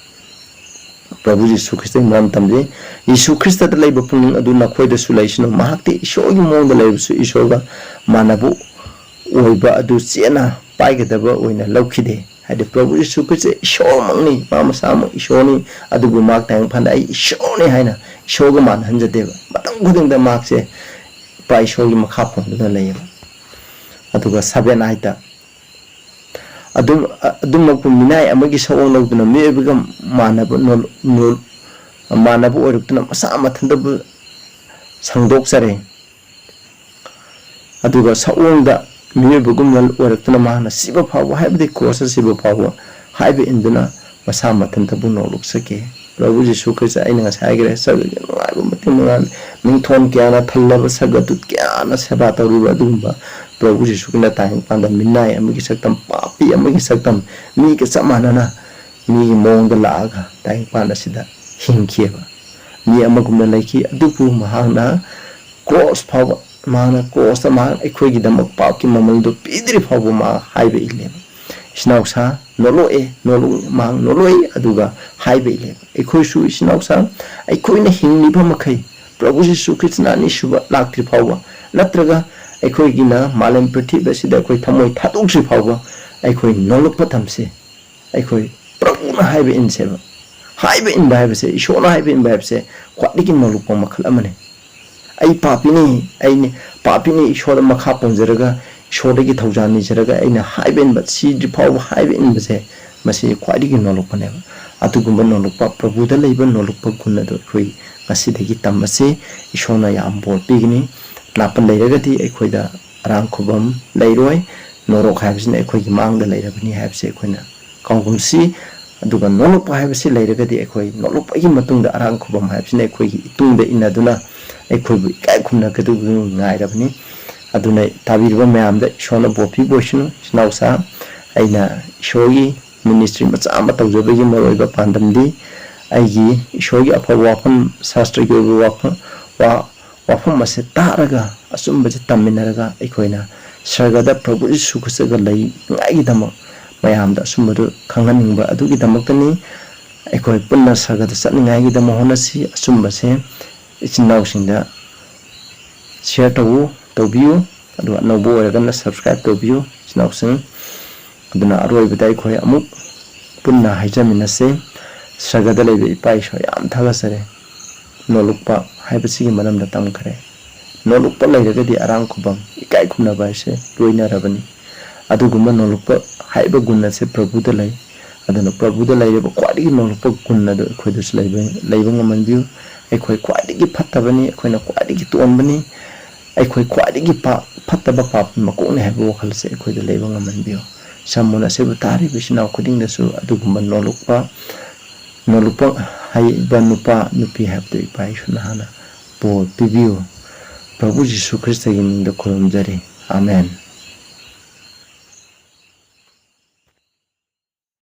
ꯄ꯭ꯔꯚꯨ ꯖꯤꯁꯨ ꯈ꯭ꯔꯤꯁꯇꯒꯤ ꯃꯔꯝ ꯇꯝꯖꯩ꯫ "ꯌꯤꯁꯨ ꯈ꯭ꯔꯤꯁꯇꯗ ꯂꯩꯕ ꯄꯨꯛꯅꯤꯡ ꯑꯗꯨ ꯅꯈꯣꯏꯗꯁꯨ ꯂꯩꯁꯅꯨ, ꯃꯍꯥꯛꯇꯤ ꯏꯁꯣꯔꯒꯤ ꯃꯑꯣꯡꯗ ꯂꯩꯔꯕꯁꯨ ꯏꯁꯣꯔꯒ ꯃꯥꯟꯅꯕ ꯑꯣꯏꯕ ꯑꯗꯨ ꯆꯦꯠꯅ ꯄꯥꯏꯒꯗꯕ ꯑꯣꯏꯅ ꯂꯧꯈꯤꯗꯦ"꯫ ꯍꯥꯏꯗꯤ ꯄ꯭ꯔꯚꯨ ꯌꯤꯁꯨ ꯈ꯭ꯔꯤꯁꯇ ꯏꯁꯣꯔꯃꯛꯅꯤ, ꯃꯥ ꯃꯁꯥꯃꯛ ꯏꯁꯣꯔꯅꯤ, ꯑꯗꯨꯕꯨ ꯃꯥ ꯇꯥꯏꯕꯪ ꯄꯥꯟꯗ "ꯑꯩ ꯏꯁꯣꯔꯅꯤ" ꯍꯥꯏꯅ ꯏꯁꯣꯔꯒ ꯃꯥꯟꯅꯍꯟꯖꯗꯦꯕ꯫ ꯃꯇꯝ ꯈꯨꯗꯤꯡꯗ ꯃꯍꯥꯛꯁꯦ ꯏꯄꯥ ꯏꯁꯣꯔꯒꯤ ꯃꯈꯥ ꯄꯣꯟꯗꯨꯅ ꯂꯩꯌꯦꯕ꯫ ꯑꯗꯨꯒ seven eight ꯇ, "ꯑꯗꯨꯝ, ꯑꯗꯨꯃꯛꯄꯨ ꯃꯤꯅꯥꯏ ꯑꯃꯒꯤ ꯁꯑꯣꯡ ꯂꯧꯗꯨꯅ ꯃꯤꯑꯣꯏꯕꯒ ꯃꯥꯟꯅꯕ ꯅꯣ-, ꯅꯣ-, ꯃꯥꯟꯅꯕ ꯑꯣꯏꯔꯛꯇꯨꯅ ꯃꯁꯥ ꯃꯊꯟꯇꯕꯨ ꯁꯪꯗꯣꯛꯆꯔꯦ"꯫ ꯑꯗꯨꯒ ꯁꯑꯣꯡꯗ ꯃꯤꯑꯣꯏꯕꯒꯨꯝꯅ ꯑꯣꯏꯔꯛꯇꯨꯅ ꯃꯍꯥꯛꯅ ꯁꯤꯕ ꯐꯥꯎꯕ, ꯍꯥꯏꯕꯗꯤ ꯀ꯭ꯔꯣꯁꯇ ꯁꯤꯕ ꯐꯥꯎꯕ ꯍꯥꯏꯕ ꯏꯟꯗꯨꯅ ꯃꯁꯥ ꯃꯊꯟꯇꯕꯨ ꯅꯣꯛꯂꯣꯛꯆꯈꯤ꯫ ꯄ꯭ꯔꯚꯨ ꯖꯤꯁꯨ ꯈ꯭ꯔꯤꯁꯇ, ꯑꯩꯅ ꯉꯁꯥꯏ ꯍꯥꯏꯈ꯭ꯔꯦ, ꯁꯔꯒꯒꯤ ꯅꯨꯡꯉꯥꯏꯕ ꯃꯇꯤꯛ ꯃꯉꯥꯜ, ꯃꯤꯡꯊꯣꯟ ꯀꯌꯥꯅ ꯊꯜꯂꯕ ꯁꯔꯒꯗꯨꯠ ꯀꯌꯥꯅ ꯁꯦꯕꯥ ꯇꯧꯔꯤꯕ ꯑꯗꯨꯒꯨꯝꯕ ꯄ꯭ꯔꯚꯨ ꯖꯤꯁꯨ ꯈ꯭ꯔꯤꯁꯇ ꯇꯥꯏꯕꯪ ꯄꯥꯟꯗ ꯃꯤꯅꯥꯏ ꯑꯃꯒꯤ ꯁꯛꯇꯝ, ꯄꯥꯄꯤ ꯑꯃꯒꯤ ꯁꯛꯇꯝ, ꯃꯤꯒ ꯆꯞ ꯃꯥꯟꯅꯅ ꯃꯤꯒꯤ ꯃꯑꯣꯡꯗ ꯂꯥꯛꯑꯒ ꯇꯥꯏꯕꯪ ꯄꯥꯟ ꯑꯁꯤꯗ ꯍꯤꯡꯈꯤꯑꯕ꯫ ꯃꯤ ꯑꯃꯒꯨꯝꯅ ꯂꯩꯈꯤ, ꯑꯗꯨꯕꯨ ꯃꯍꯥꯛꯅ ꯀ꯭ꯔꯣꯁ ꯐꯥꯎꯕ, ꯃꯍꯥꯛꯅ ꯀ꯭ꯔꯣꯁꯇ ꯃꯍꯥꯛ ꯑꯩꯈꯣꯏꯒꯤꯗꯃꯛ ꯄꯥꯞꯀꯤ ꯃꯃꯜꯗꯨ ꯄꯤꯗ꯭ꯔꯤ ꯐꯥꯎꯕ ꯃꯥ ꯍꯥꯏꯕ ꯏꯜꯂꯦꯕ꯫ ꯏꯆꯤꯟ ꯏꯅꯥꯎꯁꯥ ꯅꯣꯂꯣꯛꯑꯦ, ꯅꯣꯂꯣꯛ-, ꯃꯍꯥꯛ ꯅꯣꯂꯣꯛꯏ, ꯑꯗꯨꯒ ꯍꯥꯏꯕ ꯏꯜꯂꯦꯕ꯫ ꯑꯩꯈꯣꯏꯁꯨ ꯏꯆꯤꯟ ꯏꯅꯥꯎꯁꯥ ꯑꯩꯈꯣꯏꯅ ꯍꯤꯡꯂꯤꯕ ꯃꯈꯩ, ꯄ꯭ꯔꯚꯨ ꯖꯤꯁꯨ ꯈ꯭ꯔꯤꯁꯇꯅ ꯑꯅꯤꯁꯨꯕ ꯂꯥꯛꯇ꯭ꯔꯤ ꯐꯥꯎꯕ, ꯅꯠꯇ꯭ꯔꯒ ꯑꯩꯈꯣꯏꯒꯤꯅ ꯃꯥꯂꯦꯝ ꯄ꯭ꯔꯤꯊꯤꯕꯤ ꯑꯁꯤꯗ ꯑꯩꯈꯣꯏ ꯊꯃꯣꯏ ꯊꯥꯗꯣꯛꯇ꯭ꯔꯤ ꯐꯥꯎꯕ, ꯑꯩꯈꯣꯏ ꯅꯣꯂꯨꯛꯄ ꯇꯝꯁꯤ꯫ ꯑꯩꯈꯣꯏ ꯄ꯭ꯔꯚꯨꯅ ꯍꯥꯏꯕ ꯏꯟꯁꯦꯕ꯫ ꯍꯥꯏꯕ ꯏꯟꯕ ꯍꯥꯏꯕꯁꯦ, ꯏꯁꯣꯔꯅ ꯍꯥꯏꯕ ꯏꯟꯕ ꯍꯥꯏꯕꯁꯦ ꯈ꯭ꯋꯥꯏꯗꯒꯤ ꯅꯣꯂꯨꯛꯄ ꯃꯈꯜ ꯑꯃꯅꯤ꯫ "ꯑꯩ ꯄꯥꯄꯤꯅꯤ, ꯑꯩꯅꯤ, ꯄꯥꯄꯤꯅꯤ, ꯏꯁꯣꯔꯗ ꯃꯈꯥ ꯄꯣꯟꯖꯔꯒ, ꯏꯁꯣꯔꯗꯒꯤ ꯊꯧꯖꯥꯜ ꯅꯤꯖꯔꯒ ꯑꯩꯅ ꯍꯥꯏꯕ ꯏꯟꯕ, ꯁꯤꯗ꯭ꯔꯤ ꯐꯥꯎꯕ ꯍꯥꯏꯕ ꯏꯟꯕꯁꯦ", ꯃꯁꯤ ꯈ꯭ꯋꯥꯏꯗꯒꯤ ꯅꯣꯂꯨꯛꯄꯅꯦꯕ꯫ ꯑꯗꯨꯒꯨꯝꯕ ꯅꯣꯂꯨꯛꯄ, ꯄ꯭ꯔꯚꯨꯗ ꯂꯩꯕ ꯅꯣꯂꯨꯛꯄ ꯒꯨꯟ ꯑꯗꯨ ꯑꯩꯈꯣꯏ ꯉꯁꯤꯗꯒꯤ ꯇꯝꯕꯁꯤ ꯏꯁꯣꯔꯅ ꯌꯥꯝ ꯕꯣꯔ ꯄꯤꯒꯅꯤ꯫ ꯅꯥꯄꯜ ꯂꯩꯔꯒꯗꯤ ꯑꯩꯈꯣꯏꯗ ꯑꯔꯥꯡ ꯈꯨꯕꯝ ꯂꯩꯔꯣꯏ꯫ ꯅꯣꯔꯣꯛ ꯍꯥꯏꯕꯁꯤꯅ ꯑꯩꯈꯣꯏꯒꯤ ꯃꯥꯡꯗ ꯂꯩꯔꯕꯅꯤ ꯍꯥꯏꯕꯁꯤ ꯑꯩꯈꯣꯏꯅ ꯀꯥꯎꯒꯨꯝꯁꯤ꯫ ꯑꯗꯨꯒ ꯅꯣꯂꯨꯛꯄ ꯍꯥꯏꯕꯁꯤ ꯂꯩꯔꯒꯗꯤ ꯑꯩꯈꯣꯏ ꯅꯣꯂꯨꯛꯄꯒꯤ ꯃꯇꯨꯡꯗ ꯑꯔꯥꯡ ꯈꯨꯕꯝ ꯍꯥꯏꯕꯁꯤꯅ ꯑꯩꯈꯣꯏꯒꯤ ꯏꯇꯨꯡꯗ ꯏꯟꯅꯗꯨꯅ ꯑꯩꯈꯣꯏꯕꯨ ꯏꯀꯥꯏ ꯈꯨꯝꯅꯒꯗꯕ ꯉꯥꯏꯔꯕꯅꯤ꯫ ꯑꯗꯨꯅ ꯇꯥꯕꯤꯔꯤꯕ ꯃꯌꯥꯝꯗ ꯏꯁꯣꯔꯅ ꯕꯣꯔ ꯄꯤꯕ ꯑꯣꯏꯁꯅꯨ꯫ ꯏꯆꯤꯟ ꯏꯅꯥꯎꯁꯥ, ꯑꯩꯅ ꯏꯁꯣꯔꯒꯤ ꯃꯤꯅꯤꯁꯇ꯭ꯔꯤ ꯃꯆꯥ ꯑꯃ ꯇꯧꯖꯕꯒꯤ ꯃꯔꯨꯑꯣꯏꯕ ꯄꯥꯟꯗꯝꯗꯤ ꯑꯩꯒꯤ ꯏꯁꯣꯔꯒꯤ ꯑꯐꯕ ꯋꯥꯐꯝ, ꯁꯥꯁꯇ꯭ꯔꯒꯤ ꯑꯣꯏꯕ ꯋꯥꯐꯝ, ꯋꯥ-, ꯋꯥꯐꯝ ꯑꯁꯦ ꯇꯥꯔꯒ ꯑꯆꯨꯝꯕꯁꯦ ꯇꯝꯃꯤꯟꯅꯔꯒ ꯑꯩꯈꯣꯏꯅ ꯁꯔꯒꯗ ꯄ꯭ꯔꯚꯨ ꯌꯤꯁꯨ ꯈ꯭ꯔꯤꯁꯇꯒ ꯂꯩꯅꯤꯡꯉꯥꯏꯒꯤꯗꯃꯛ ꯃꯌꯥꯝꯗ ꯑꯆꯨꯝꯕꯗꯨ ꯈꯪꯍꯟꯅꯤꯡꯕ ꯑꯗꯨꯒꯤꯗꯃꯛꯇꯅꯤ꯫ ꯑꯩꯈꯣꯏ ꯄꯨꯟꯅ ꯁꯔꯒꯗ ꯆꯠꯅꯤꯡꯉꯥꯏꯒꯤꯗꯃꯛ ꯍꯣꯠꯅꯁꯤ꯫ ꯑꯆꯨꯝꯕꯁꯦ ꯏꯆꯤꯟ ꯏꯅꯥꯎꯁꯤꯡꯗ ꯁꯤꯌꯔ ꯇꯧꯎ, ꯇꯧꯕꯤꯌꯨ꯫ ꯑꯗꯨꯒ ꯑꯅꯧꯕ ꯑꯣꯏꯔꯒꯅ ꯁꯕꯁꯀ꯭ꯔꯥꯏꯕ ꯇꯧꯕꯤꯌꯨ, ꯏꯆꯤꯟ ꯏꯅꯥꯎꯁꯤꯡ꯫ ꯑꯗꯨꯅ ꯑꯔꯣꯏꯕꯗ ꯑꯩꯈꯣꯏ ꯑꯃꯨꯛ ꯄꯨꯟꯅ ꯍꯥꯏꯖꯃꯤꯟꯅꯁꯤ꯫ ꯁꯔꯒꯗ ꯂꯩꯕ ꯏꯄꯥ ꯏꯁꯣꯔ, ꯌꯥꯝ ꯊꯥꯒꯠꯆꯔꯤ꯫ ꯅꯣꯂꯨꯛꯄ ꯍꯥꯏꯕꯁꯤꯒꯤ ꯃꯔꯝꯗ ꯇꯝꯈ꯭ꯔꯦ꯫ ꯅꯣꯂꯨꯛꯄ ꯂꯩꯔꯒꯗꯤ ꯑꯔꯥꯡ ꯈꯨꯕꯝ, ꯏꯀꯥꯏ ꯈꯨꯝꯅꯕ ꯍꯥꯏꯁꯦ ꯂꯣꯏꯅꯔꯕꯅꯤ꯫ ꯑꯗꯨꯒꯨꯝꯕ ꯅꯣꯂꯨꯛꯄ ꯍꯥꯏꯕ ꯒꯨꯟ ꯑꯁꯦ ꯄ꯭ꯔꯚꯨꯗ ꯂꯩ꯫ ꯑꯗꯨꯅ ꯄ꯭ꯔꯚꯨꯗ ꯂꯩꯔꯤꯕ ꯈ꯭ꯋꯥꯏꯗꯒꯤ ꯅꯣꯂꯨꯛꯄ ꯒꯨꯟ ꯑꯗꯨ ꯑꯩꯈꯣꯏꯗꯁꯨ ꯂꯩꯕ, ꯂꯩꯕ ꯉꯝꯍꯟꯕꯤꯌꯨ꯫ ꯑꯩꯈꯣꯏ ꯈ꯭ꯋꯥꯏꯗꯒꯤ ꯐꯠꯇꯕꯅꯤ, ꯑꯩꯈꯣꯏꯅ ꯈ꯭ꯋꯥꯏꯗꯒꯤ ꯇꯣꯟꯕꯅꯤ, ꯑꯩꯈꯣꯏ ꯈ꯭ꯋꯥꯏꯗꯒꯤ ꯄꯥ-, ꯐꯠꯇꯕ ꯄꯥꯞꯀꯤ ꯃꯀꯣꯛꯅꯤ ꯍꯥꯏꯕ ꯋꯥꯈꯜꯁꯦ ꯑꯩꯈꯣꯏꯗ ꯂꯩꯕ ꯉꯝꯍꯟꯕꯤꯌꯨ꯫ ꯁꯔꯃꯣꯟ ꯑꯁꯤꯕꯨ ꯇꯥꯔꯤꯕ ꯏꯆꯤꯟ ꯏꯅꯥꯎ ꯈꯨꯗꯤꯡꯗꯁꯨ ꯑꯗꯨꯒꯨꯝꯕ ꯅꯣꯂꯨꯛꯄ, ꯅꯣꯂꯨꯛꯄ ꯍꯩꯕ ꯅꯨꯄꯥ, ꯅꯨꯄꯤ ꯍꯥꯏꯕꯗꯨ ꯏꯄꯥ ꯏꯁꯣꯔꯅ ꯍꯥꯟꯅ ꯕꯣꯔ ꯄꯤꯕꯤꯌꯨ꯫ ꯄ꯭ꯔꯚꯨ ꯖꯤꯁꯨ ꯈ꯭ꯔꯤꯁꯇꯒꯤ ꯃꯤꯡꯗ ꯈꯨꯔꯨꯝꯖꯔꯤ꯫ ꯑꯥꯃꯦꯟ꯫